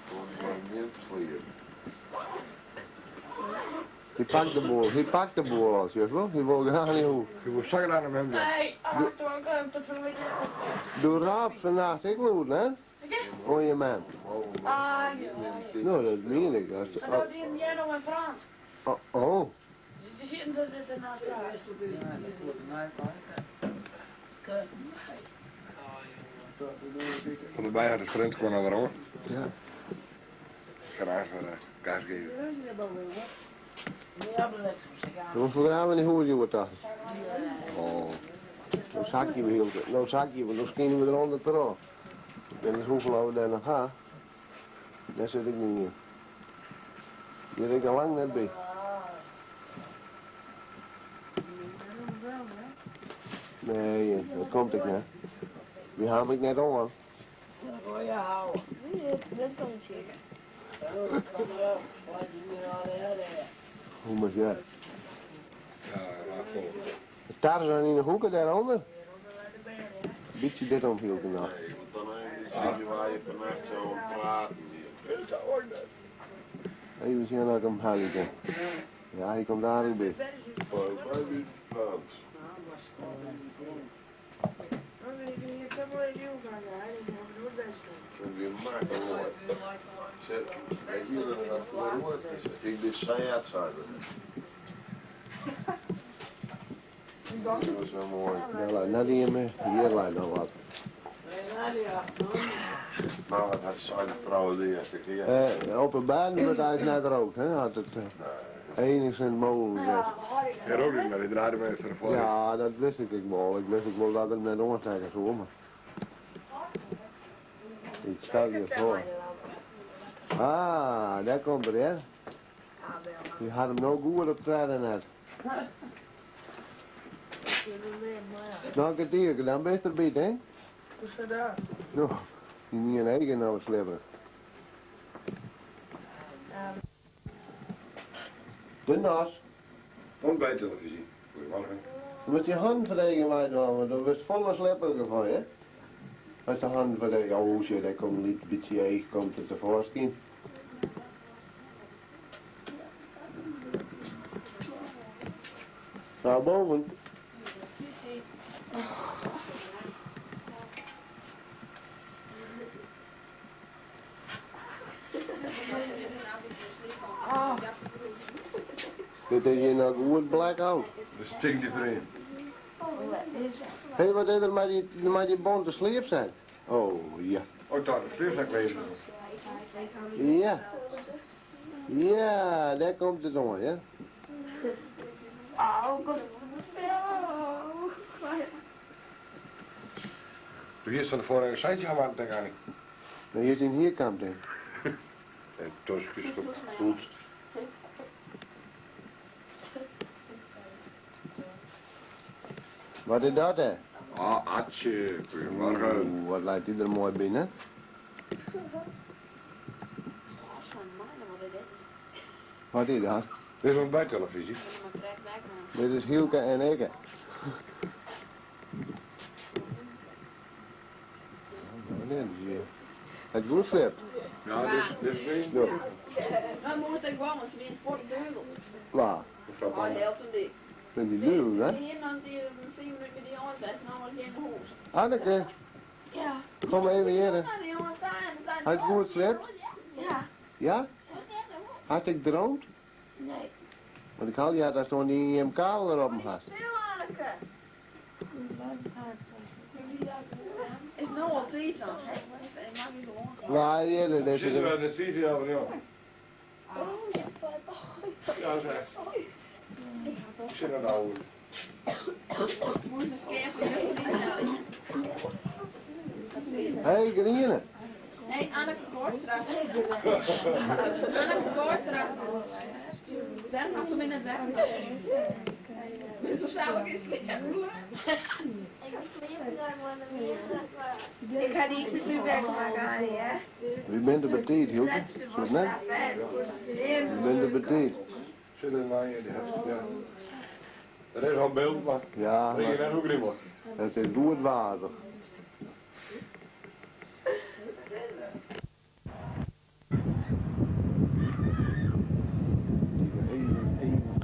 Gewoon maar niet vliegen. Hy pakt de boel, hy pakt de boel al, sjochst wol. Hy wol graach nei hûs. Hy wol sa graach nei mem ta. Doe rôpst fannacht ek lûd, hè? Oan je mem. No, dat mien ik. Oh. Van der Bij had de sprint gewoon al waarom. Ja. Graag gas geven. Do wolst wol graach wer nei hûs hjoed ta. Oh. No sakje we hiel, no sakje we, no skine we der ûnder troch. Ik wit net hoefolle we dêr noch ha. Dêr sit ik net yn. Hjir ik al lang net by. Nee, dat komt ek net. Wy ha him ek net oan. Hoe moat hear? Tarzan yn de hoeke dêrûnder? Bytsje dit omhield er noch. Even sjen oft ik him helje kin. Ja, hy komt aardich by. Dat is wel moai. Dêr leit net ien mear. Hjir leit noch wat. Mar wat hat sei de frou de earste kear? Op 'e bêden wurdt eins net rookt, hè, as it enigszins mooglik is. Hy rookt net, mar hy draaide my efter foar. Ja, dat wist ik ek wol. Ik wist ek wol dat er him net oanstekke soe, mar ik stel je foar. Ah, dêr komt er, hear. Hy hat him no goed op tredde net. Noch in kertierke, dan bist der by, hè? No, dyn ien each is noch wat slibberich. De nas. Ontbijttelevisie. Goedemorgen. Do moatst dyn hannen foar de eagen wei dwaan, want do wurdst folle slipperiger fan, hè? As de hannen foar de eagen... Oh, sjoch, dêr komt in lyts bytsje each komt der tefoarskyn. Frou Boven. Dit is hjir noch goed blackout. De stinkt die vreemd. Hé, wat is der mei dy, mei dy bonte sliepsek? Oh, ja. Oh, dat de sliepsek wezen. Ja. Ja, dêr komt it oan, ja. Oh, komt it Do hiest fan tefoaren in seitsje ha moatten, tink Annie. No, hjir is dyn hierkamp, tink. En toskjes gepoetst. Wat is dat, hè? Ah, Atsje, goedemorgen. Oeh, wat leit dy der moai binnen. Wat is dat? Dit is ontbijttelevisie. Dit is Hielke en Ikke. Het goed slipt. Ja, dit is weer. Dan moest ik wel, want ze wienen voor de duivel. Waar? Oh, heel toen die. Met die duivel, hè? Die hier dan die 5 minuten met die jongens best, nou was die in de huis. Anneke. Ja. Kom even hier. Nou, die jongens staan en zeiden, Had je goed slipt? Ja. Ja? Had ik droomd? Nee. Want ik had ja, daar stond die IMK erop hem had. Stil, Anneke. Is nou al tijd dan, hè? Nou, hier, dat is Zitten we in de studio van jou? Ja, zeg. Ik zit naar de oude. Moet een scherm van jullie Hé, hey, Griene. Nee, Anneke Koorstra. Anneke Koorstra. Waarom mag ze mij net weg? Zo zou ik eens leren. Ik ga die niet wegmaken, Annie, hè? Wie bent er betiid, Hielke? Zo net? Wie bent er betiid? Zit er nou in de ja. Er is al beeld, maar ja, maar je net hoe grimmig. Het is goed waardig. Even, even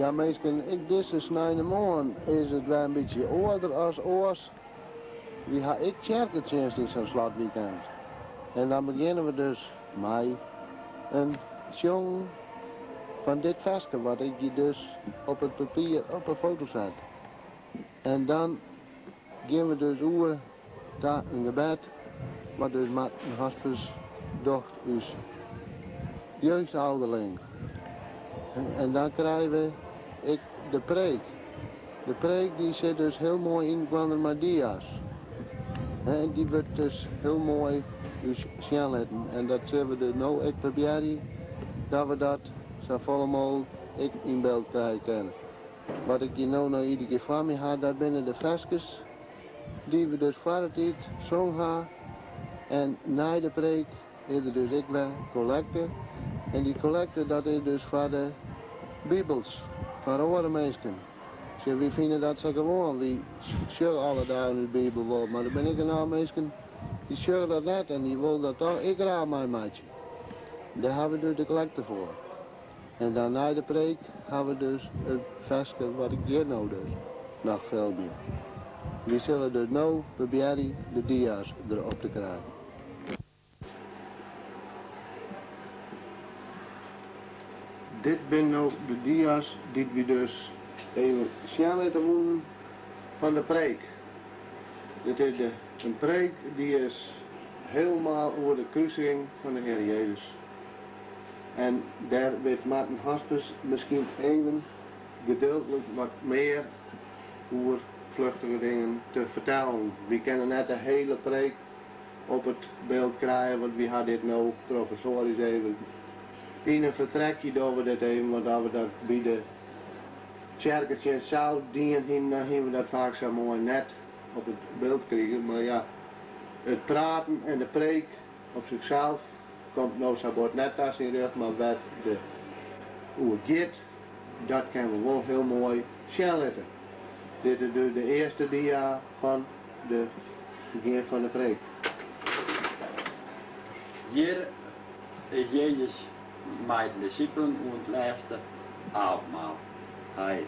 Ja minsken, ek dizze sneinemoarn is it wer in bytsje oarder as oars. Wy ha ek tsjerketsjinst yn sa'n slotweekend. En dan begjinne we dus mei in sjongen fan dit ferske wat ik hjir dus op it papier op 'e foto set. En dan gean we dus oer ta in gebed wat dus Marten Hospes docht ús jeugdouderling. En dan krije we ek de preek. De preek dy sit dus hiel moai yninoar mei dia's. En dy wurdt dus hiel moai ús sjen litten. En dat sille we dus no ek probearje dat we dat safolle mooglik ek yn byld krije kinne. Wat ik hjir no noch iedere kear foar my ha, dat binne de ferskes dy't we dus foar de tiid song ha. En nei de preek is der dus ek wer kollekte. En dy kollekte dat is dus foar de bibels, foar oare minsken. Sjoch, wy fine dat sa gewoan, wy sjogge alle dagen ús bibel wol, mar der binne ek genôch minsken dy sjogge dat net en dy wolle dat toch ek graach meimeitsje. Dêr hawwe we dus de kollekte foar. En dan nei de preek hawwe we dus it ferske wat ik hjir no dus noch filmje. Wy sille dus no probearje de dia's der op te krijen. Dit binne no de dia's dy't wy dus even sjen litte woenen fan de preek. Dit is de in preek dy is helemaal oer de krusiging fan de Hear Jezus. En dêr wit Marten Hospes miskien even gedeeltlik wat mear oer fluchtige dingen te fertellen. Wy kinne net de hiele preek op it byld krije, want wy ha dit no provisoarysk even yn in fertrekje dogge we dit even, want as we dat by de tsjerketsjinst sels dien hienen, dan hienen we dat faak sa moai net op it byld krigen. Mar ja, it praten en de preek op sichsels komt no sa bot net ta syn rjocht, mar wêr't it oer giet, dat kinne we wol hiel moai sjen litte. Dit is dus de earste dia fan de begjin fan de preek. Hjir is Jezus mei de dissipelen oan it lêste avondmaal. Hy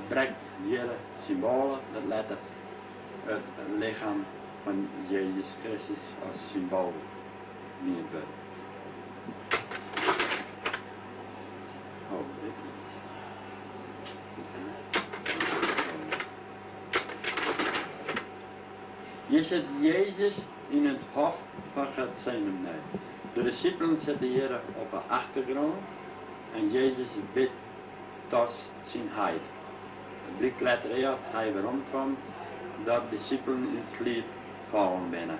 brekt hjir syn bôle, dat letter it lichem fan Jezus Kristus as symboal dient wurdt. Hjir sit Jezus yn it hof fan Getsemane. De dissipelen sitte hjir op 'e achtergrûn en Jezus bidt ta syn heit. It blykt letter as hy weromkomt dat de dissipelen yn sliep fallen binne,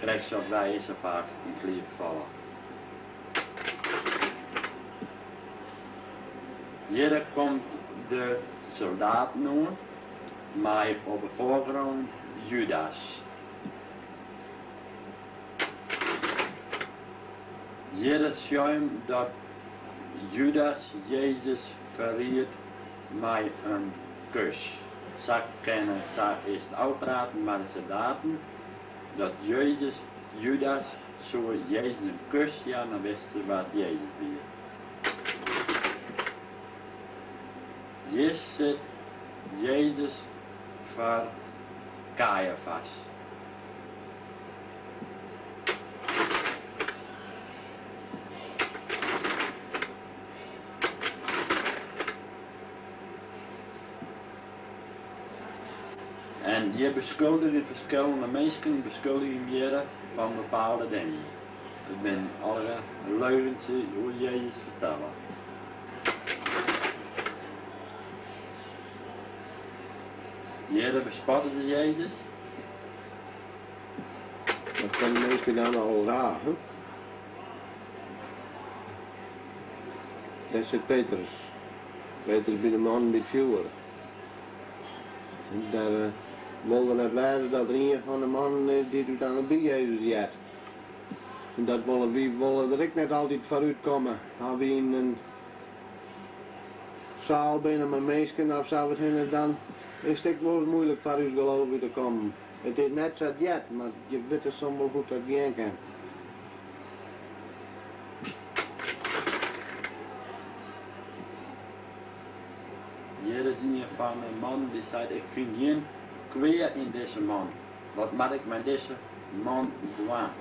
krekt sa't wy sa faak yn sliep falle. Hjirre komt de soldaten oan mei op 'e foargrûn Judas. Hjirre sjoen dat Judas Jezus ferriedt mei in kus. Sa kinne sa is it ôfpraten mei de soldaten dat Jezus Judas soe Jezus in kus jaan dan wist se wa't Jezus wie. Hjir sit Jezus foar Kajafas. En hjir beskuldigje ferskillende minsken beskuldigje hjirre fan bepaalde dingen. It binne allegear leugens dy't oer Jezus fertelle. Hjirre bespotte se Jezus. Dat kinne minsken dan al raar, hè? Dêr sit Petrus. Petrus by de mannen by it fjoer. En dêr wol er net wêze dat er ien fan de mannen is dy't úteinlik by Jezus heart. En dat wolle wy wolle der ek net altyd foarút komme. As wy yn in saal binne mei minsken of sa wat hinne, dan is it ek wolris muoilik foar ús geloof út te kommen. It is net sa't it heart, mar je witte soms wol hoe't dat gean kin. Hjir is ien fan de mannen dy seit, Ik fyn gjin kwea yn dizze man. Wat moat ik mei dizze man dwaan?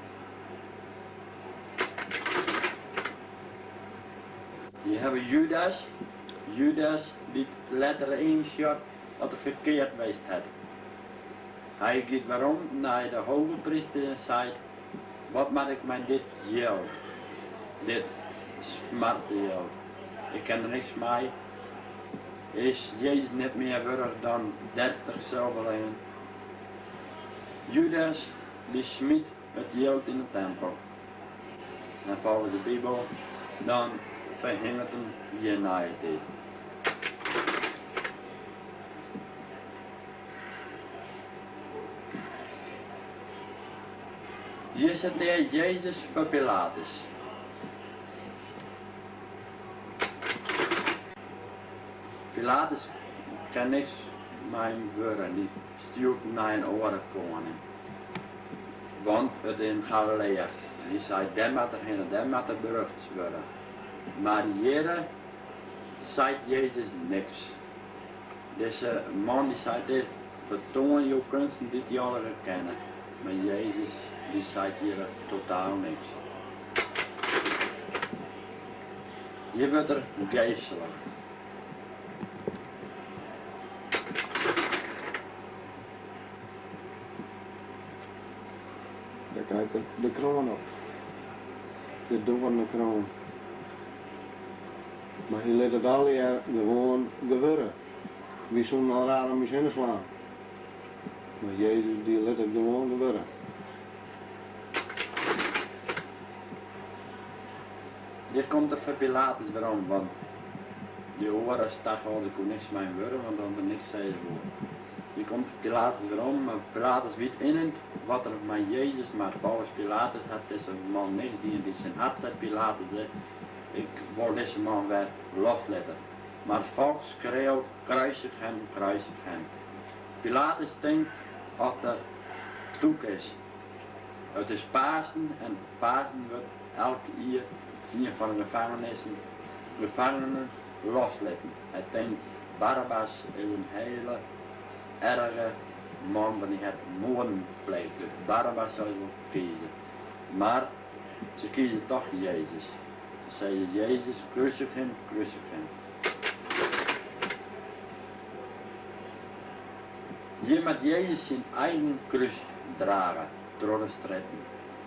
Je hawwe Judas, Judas dy't letter ynsjocht dat er ferkeard west hat. Hy giet werom nei de hogepryster en seit, Wat moat ik mei dit jild, dit smartejild? Ik kin der niks mei. Is Jezus net mear wurdich dan 30 sulverlingen? Judas dy smyt it jild yn de tempel. En folgens de Bibel dan ferhinget him hjir nei de tiid. Hjir sit nea Jezus foar Pilatus. Pilatus kin niks mei him wurde en dy stjoert him nei in oare koaning. Want it is in Galileër en hy seit, dêr moat er hinne, dêr moat er berucht wurde. Mar hjirre seit Jezus niks. Dizze man dy seit dit, fertoan jo kunsten dy't dy allegear kenne. Mar Jezus dy seit hjirre totaal niks. Hjir wurdt er geesele. Dêr krijt er de kroan op. De doarnekroan. Mar hy lit it allegear gewoan gewurde. Wy soenen al raar om ús hinne slaan. Mar Jezus dy lit it gewoan gewurde. Hjir komt er foar Pilatus werom, want dy oare stadhâlder koe niks mei him wurde, want om't er niks sizze woe. Hjir komt Pilatus werom, mar Pilatus wit net wat er mei Jezus moat. Folgens Pilatus hat dizze man niks dien dy't syn hart seit Pilatus, ik wol dizze man wer loslitte. Mar it folk skreaut, Kruisig hem, kruisig hem. Pilatus tinkt at er tûk is. It is Pasen en Pasen wurdt elk jier ien fan de gefangenissen gefangenen loslitten. Hy tinkt, Barabbas is in hiele erge man, want hy hat moarden pleegd, dus Barabbas sil ik wol kieze. Mar se kieze toch Jezus. Se sizze, Jezus, krusig him, krusig him. Hjir moat Jezus syn eigen krús drage troch de strjitten.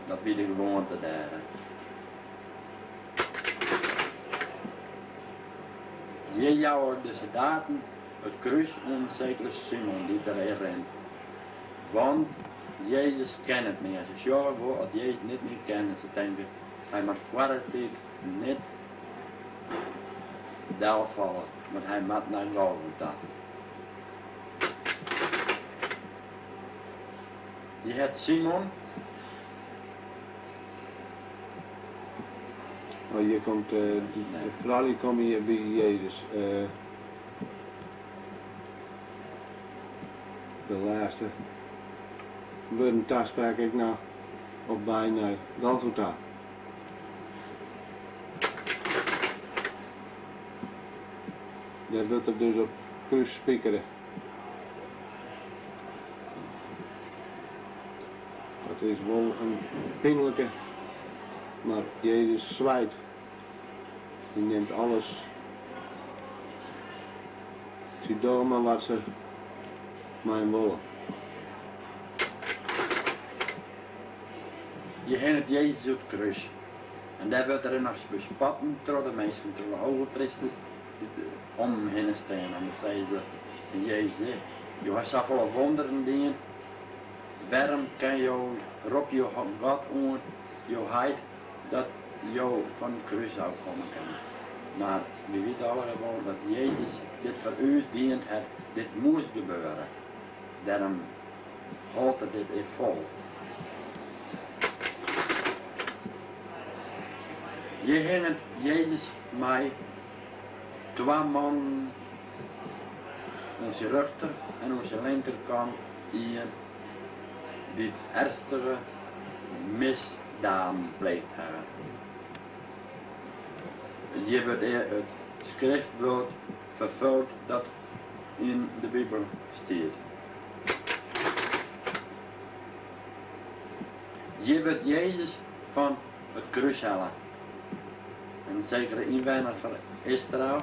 Dat wie de gewoante dêre. Hjir jouwe de soldaten it krús oan in sekere Simon dy't der rint. Want Jezus ken it mear. Se sjogge wol at Jezus net mear ken en se tinke, hy moat foar de tiid net delfalle, want hy moat nei Golgotha. Je het Simon. Oh, hjir komt de froulju komme hjir by Jezus. De lêste wurden taspraak ek noch op wei nei Golgotha. Dêr wurdt er dus op krús spikere. Dat is wol in pynlike, mar Jezus swijt. Hy nimt alles. Sy dogge mar wat se mei him wolle. Hjir hinget Jezus oer it krús en dêr wurdt er noch bespotten troch de minsken, troch de hogeprysters dy't om him hinne stean. En dan sizze se tsjin Jezus, Jo hawwe safolle wonderen dien, wêrom kin jo, rop jo God oan, jo heit, dat jo fan it krús ôf komme kinne? Mar wy witte allegear wol dat Jezus dit foar ús dien hat, dit moast gebeure. Dêrom hâldt er dit ek fol. Hjir hinget Jezus mei twa mannen oan syn rjochter en oan syn linkerkant ien dy't ernstige misdaden pleegd hawwe. Hjir wurdt it skriftwurd ferfuld dat. yn de Bibel stiet. Hjir wurdt Jezus fan it krús helle. In sekere ynwenner fan Israel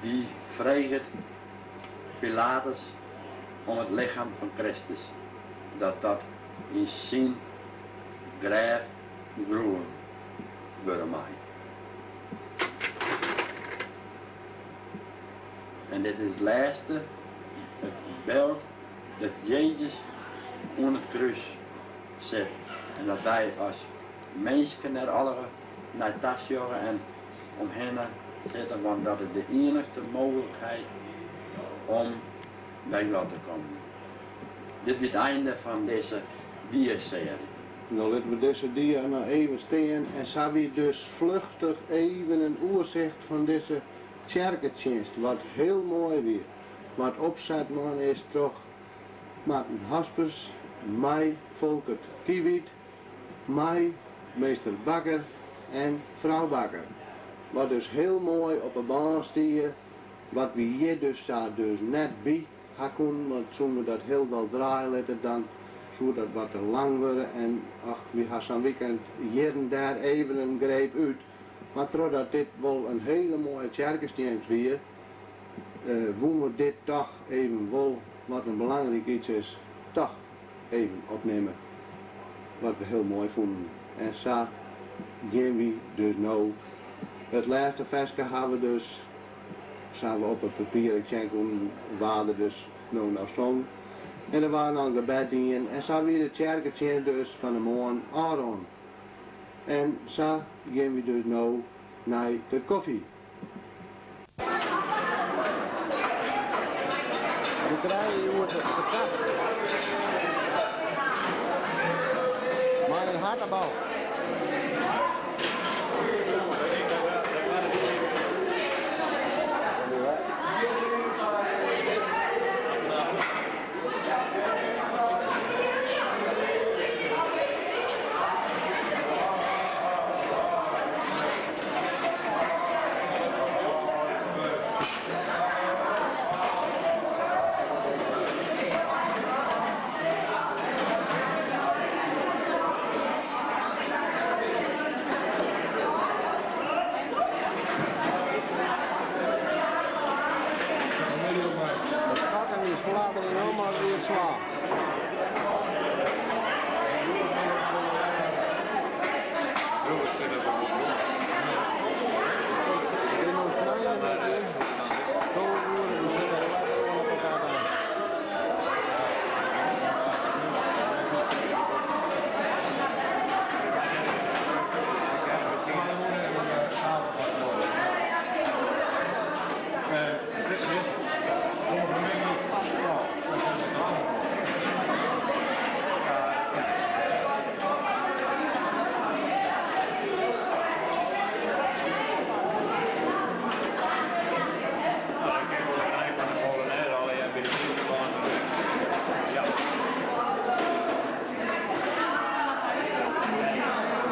dy freget Pilatus om it lichem fan Kristus, dat dat yn syn grêf begroeven wurde mei. En dit is it lêste, it byld dat Jezus oan it krús sit en dat wy as minsken der allegear nei tasjogge en omhinne sitte, want dat is de iennichste mooglikheid om by God te kommen. Dit wie it einde fan dizze dia-searje. No litte we dizze dia noch even stean en sa wie dus fluchtich even in oersicht fan dizze tsjerketsjinst wat hiel moai wie, wat opset man is troch Marten Haspers mei Folkert Kiewiet, mei meester Bakker en frou Bakker. Wat dus hiel moai op 'e bân stie, wat wy hjir dus sa dus net by ha koenen, want soenen we dat hielendal draaie litte dan soe dat wat te lang wurde en ach, wy ha sa'n weekend hjir en dêr even in greep út, mar trochdat dit wol in hiele moaie tsjerketsjinst wie, woenen we dit toch even wol, wat in belangryk iets is, toch even opnimme. Wat we hiel moai fûnen. En sa gean wy dus no. It lêste ferske ha we dus, sa we op it papier ek sjen koenen, waard der dus no noch songen. En der waard noch in gebed dien en sa wie de tsjerketsjinst dus fan 'e moarn ôfrûn. En sa gean wy dus no nei de kofje. We krije hjoed patat mei in hartebal. De katten die fladderen om as wie it slaan. It is no snein 12 oere, we sitte lekker oan de patat aan.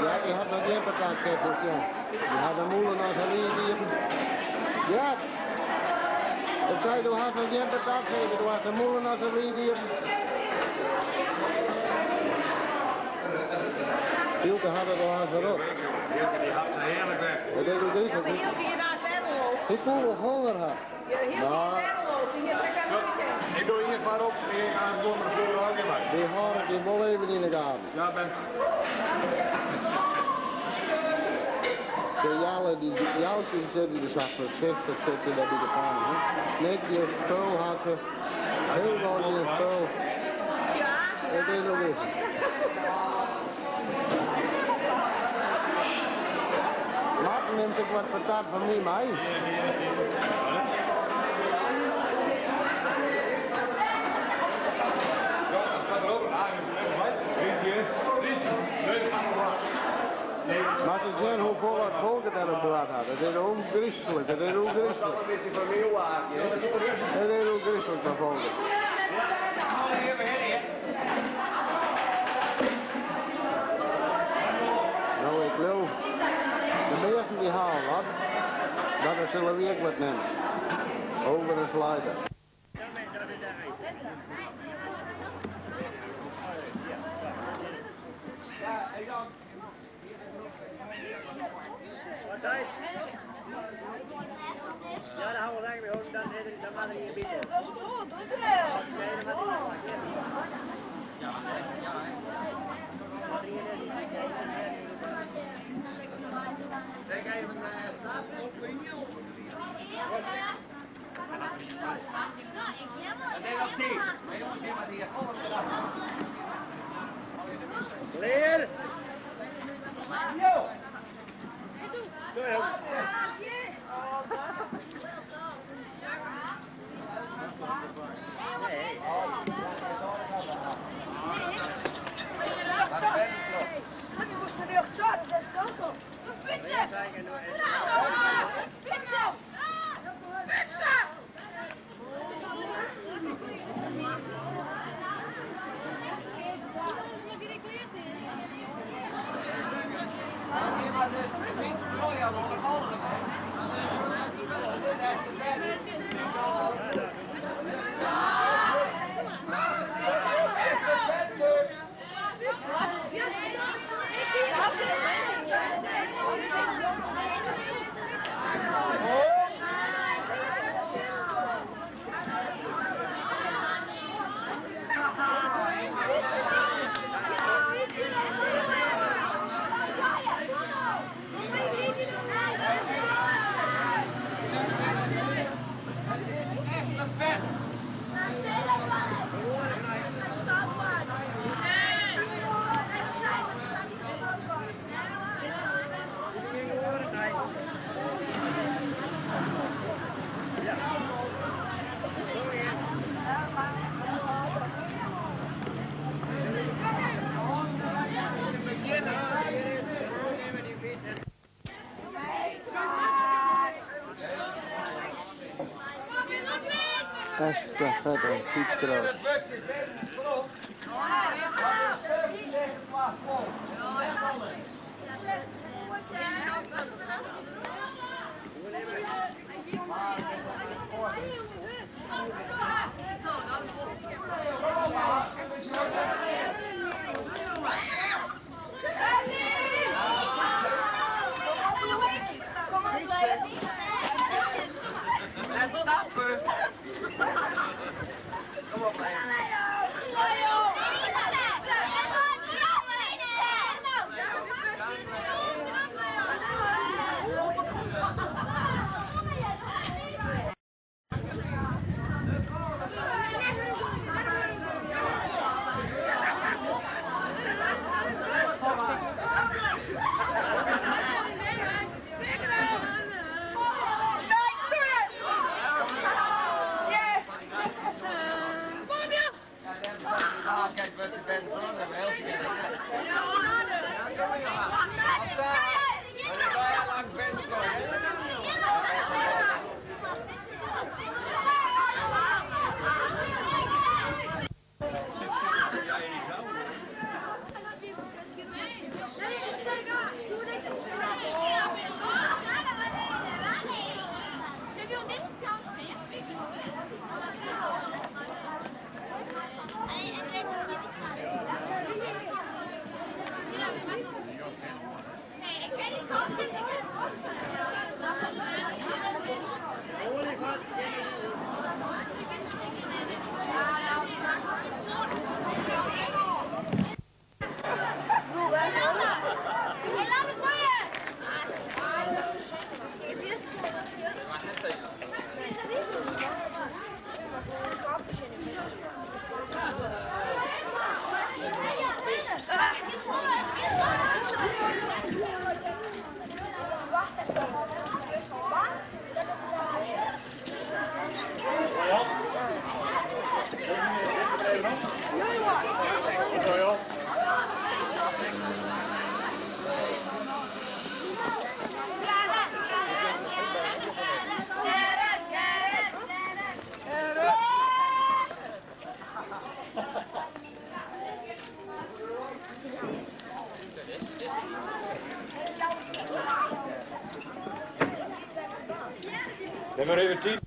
Jack, dy hat noch gjin patat keffels, ja. Dy hat de mûle noch sa wiid iepen. Jack! Ik sei, do hast noch gjin patat seker, do hast de mûle noch sa wiid iepen. Hielke hat it al hast wer op. Hielke dy hapt se hearlik weg. Dat is ûngryplik. Hy koe wol honger ha. Mar. Ik doe ien foarop, ik ha gewoan mar in proef mei. Wy hâlde dy wol even yn de gaten. Ja, ben. De Jelle, dy Joutje sit der sa foarsichtich sit hy dêr by de pan. Hè? Net gjin spul hat se, hielendal gjin spul. It is nog even. Marten nimt ek wat patat fan my mei. Moat je sjen hoefolle it folk it der op board hat. It is ûngryslike, it is ûngryslike. It is ûngryslike fan folk. No, ik leau, de measten dy hawwe wat, dat sille wy ek wat nimme. Over en sluiten. Estafette en fietscross. Nim mar even tiid.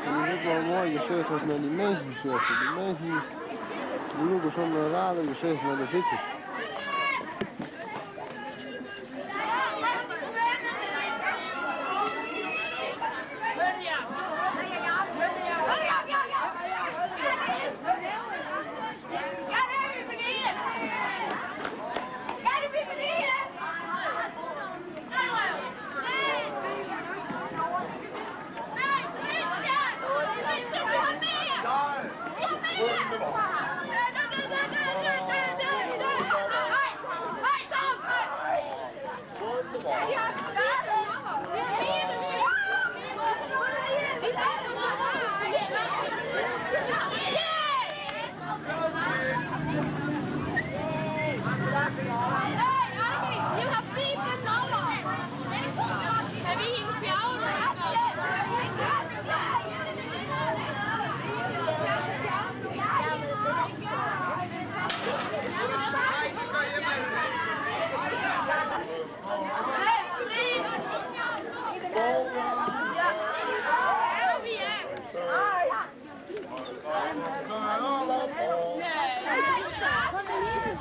En het is ook wel mooi gezicht als naar die mensen zitten. Die mensen die lopen zo'n rare gezicht naar de zitten.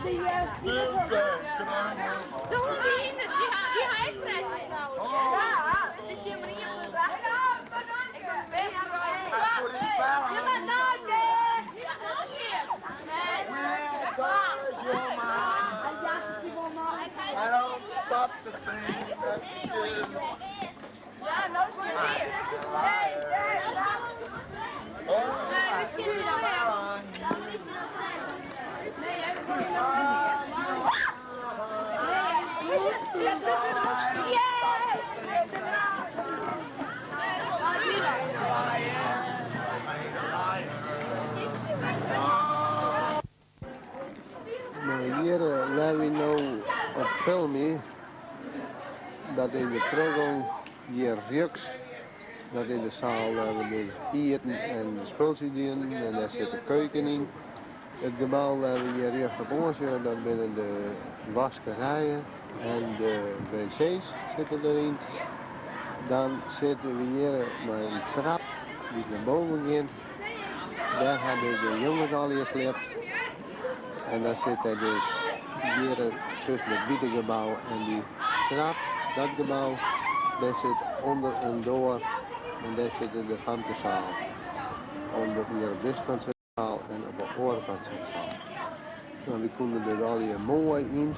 De hûn die hynders, dy ha dy ha ek fretten trouwens. Ja, der stiet mar ien op de Ik ben best Je bent nooit I don't stop to think that she is. Ja, nou is het weer. Mar hjir wêr't wy no op filmje, dat is de trochgong hjir rjochts. Dat is de saal wêr't we dus ieten en de spultsjes dienen en dêr sit de keuken yn. It gebou wêr't we hjir rjochts op oansjogge, dat binne de waskerijen en de wc's sitte deryn. Dan sitte we hjir mei in trap dy't nei boven giet. Dêr ha dus de jonges allegear sliept. En dan sit der dus hjir tusken it wite gebou en dy trap, dat gebou, dêr sit ûnder in doar en dêr sitte de famkessaal. Under hjir op dizze kant sit de saal en op de oare kant sit de saal. No, wy koene der allegear moai yn.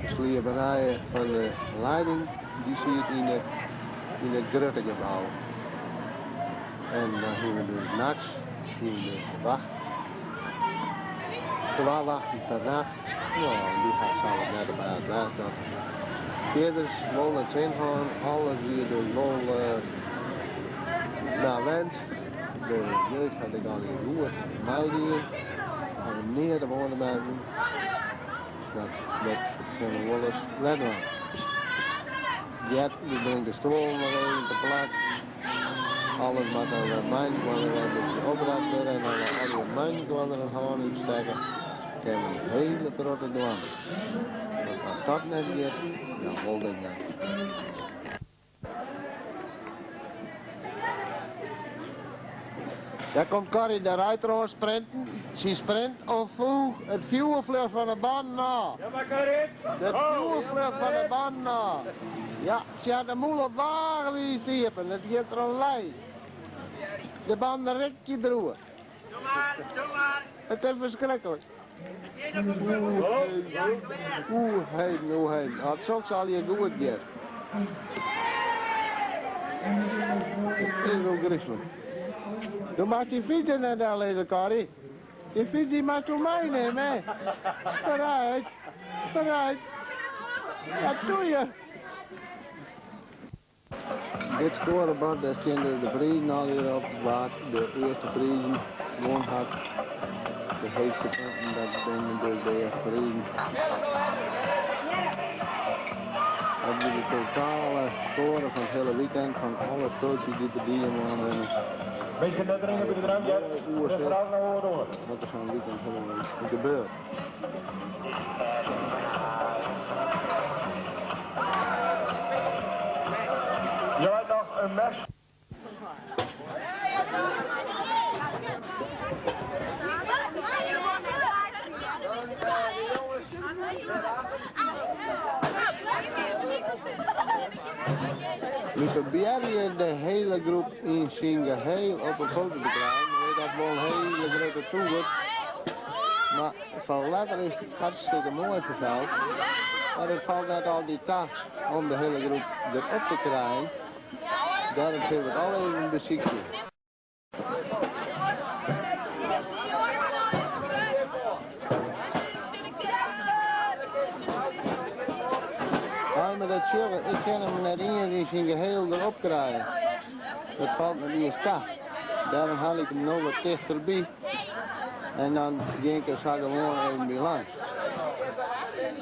De slieperij fan de leiding dy siet yn it, yn it grutte gebou. En dan hiene we dus nachts hiene we de wacht. Twa wachten per nacht. No, en dy hat sa wat net op aard west. Dat fierders wol nei 't sin hân, alles wie dus wol nei wens. De jeugd hat ek allegear goed meidien. Hawwe neat op oan te merken. Dat, dat kinne we wolris wer dwaan. Jet, dy bringt de stuollen noch even te plak. Alles moat dan wer mei-inoar wer in bytsje oprokt wurde en as we allegear mei-inoar in hân útstekke, kinne we in hiele protte dwaan. Want as dat net giet, dan wol dit net. Dêr komt Corrie de Ruiter oan sprinten. Sy sprint of it fjoer fljocht fan de bannen ôf. It fjoer fljocht fan de bannen ôf. Ja, sy hat de mûle wagenwiis iepen. It giet der in lei. De bannen rikje deroer. It is ferskriklik. Oeh heden, oeh heden. As soks allegear goed giet. It is ôfgryslik. Do moatst dyn fyts der net dellizze, Corrie. Dyn fyts dy moatsto meinimme. Foarút, foarút. Dat doe je. Dit skoarebord, dêr stean dus de prizen allegear op, wa't de earste prizen wûn hat. De heechste punten, dat binne dus de earste prizen. Dat wie de totale skoare fan it hiele weekend fan alle spultsjes dy't der dien waarden. Minsken net rinne by de drank, hear. Wat der sa'n weekend helemaal gebeurt. Jij nog een mes. Wy probearje de hiele groep yn syn geheel op 'e foto te krijen, mar dat wol in hiele grutte toer. Mar fan letter is it hartstikke moai fansels, mar it falt net altyd ta om de hiele groep derop te krijen. Dêrom sille we it al even besykje. Mei me dat sjogge, ik kin him net iens yn syn geheel derop krije. Dat falt net iens ta. Dêrom haal ik him no wat tichterby en dan gean ik der sa gewoan even by langs.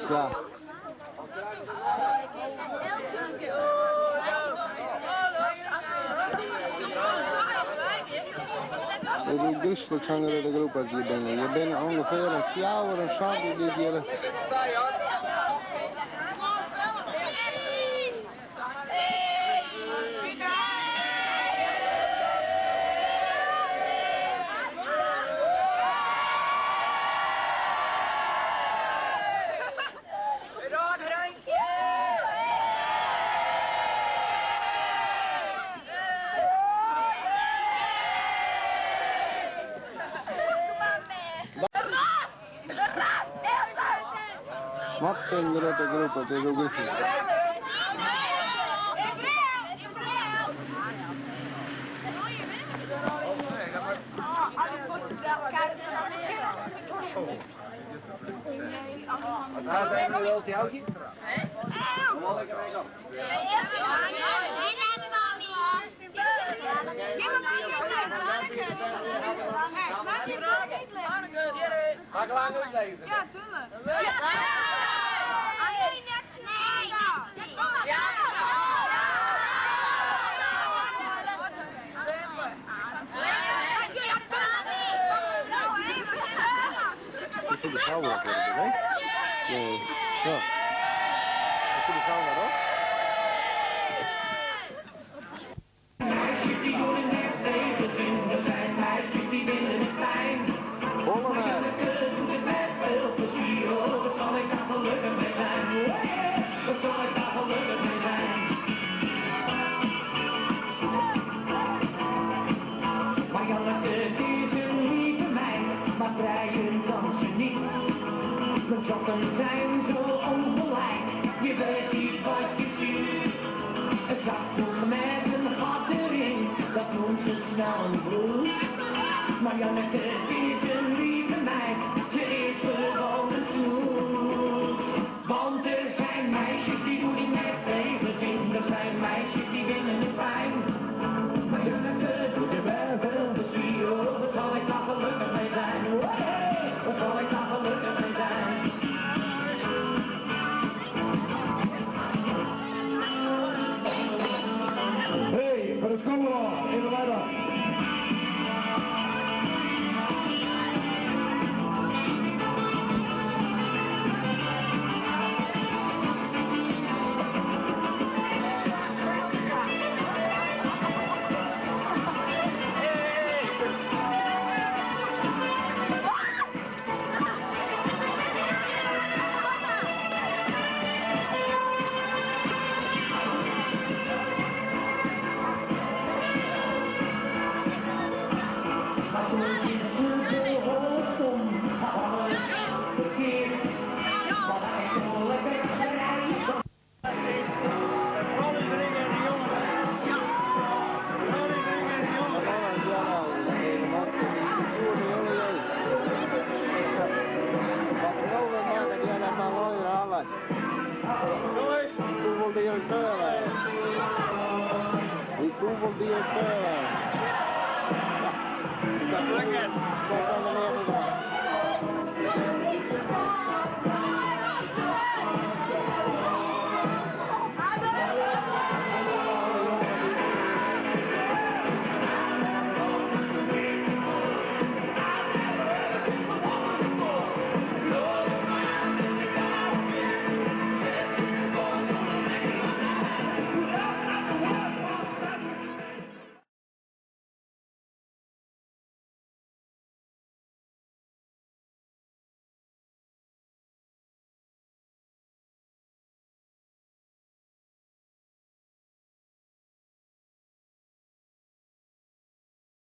Ja. It is gryslik sa'n grutte groep as hjir binne. Hjir binne ûngefear in 74 dy't hjir. Wat in grutte groep, it is augustus. Ik voel de vrouw wel op, hè? Nee. Ja. Ik voel de vrouw wel op. Sokken zijn zo ongelijk, je weet niet wat je ziet. Een zakdoek met een gat erin, dat noemt ze snel een broek. Maar Janneke is een lieve meid, ze is gewoon een snoes. Want er zijn meisjes die doen het met tegenzin, er zijn meisjes die vinden het fijn. Maar Janneke doet het met veel plezier, oh, wat zal ik daar gelukkig mee zijn. Oh, wat zal ik daar gelukkig mee zijn. Hey, voor de school, even verder. Maar soms is ze behoorlijk om, alles verkeerd. Maar hij zo lekker schrijven. Die koeveldirecteur. Ja. Dat kan meneer niet.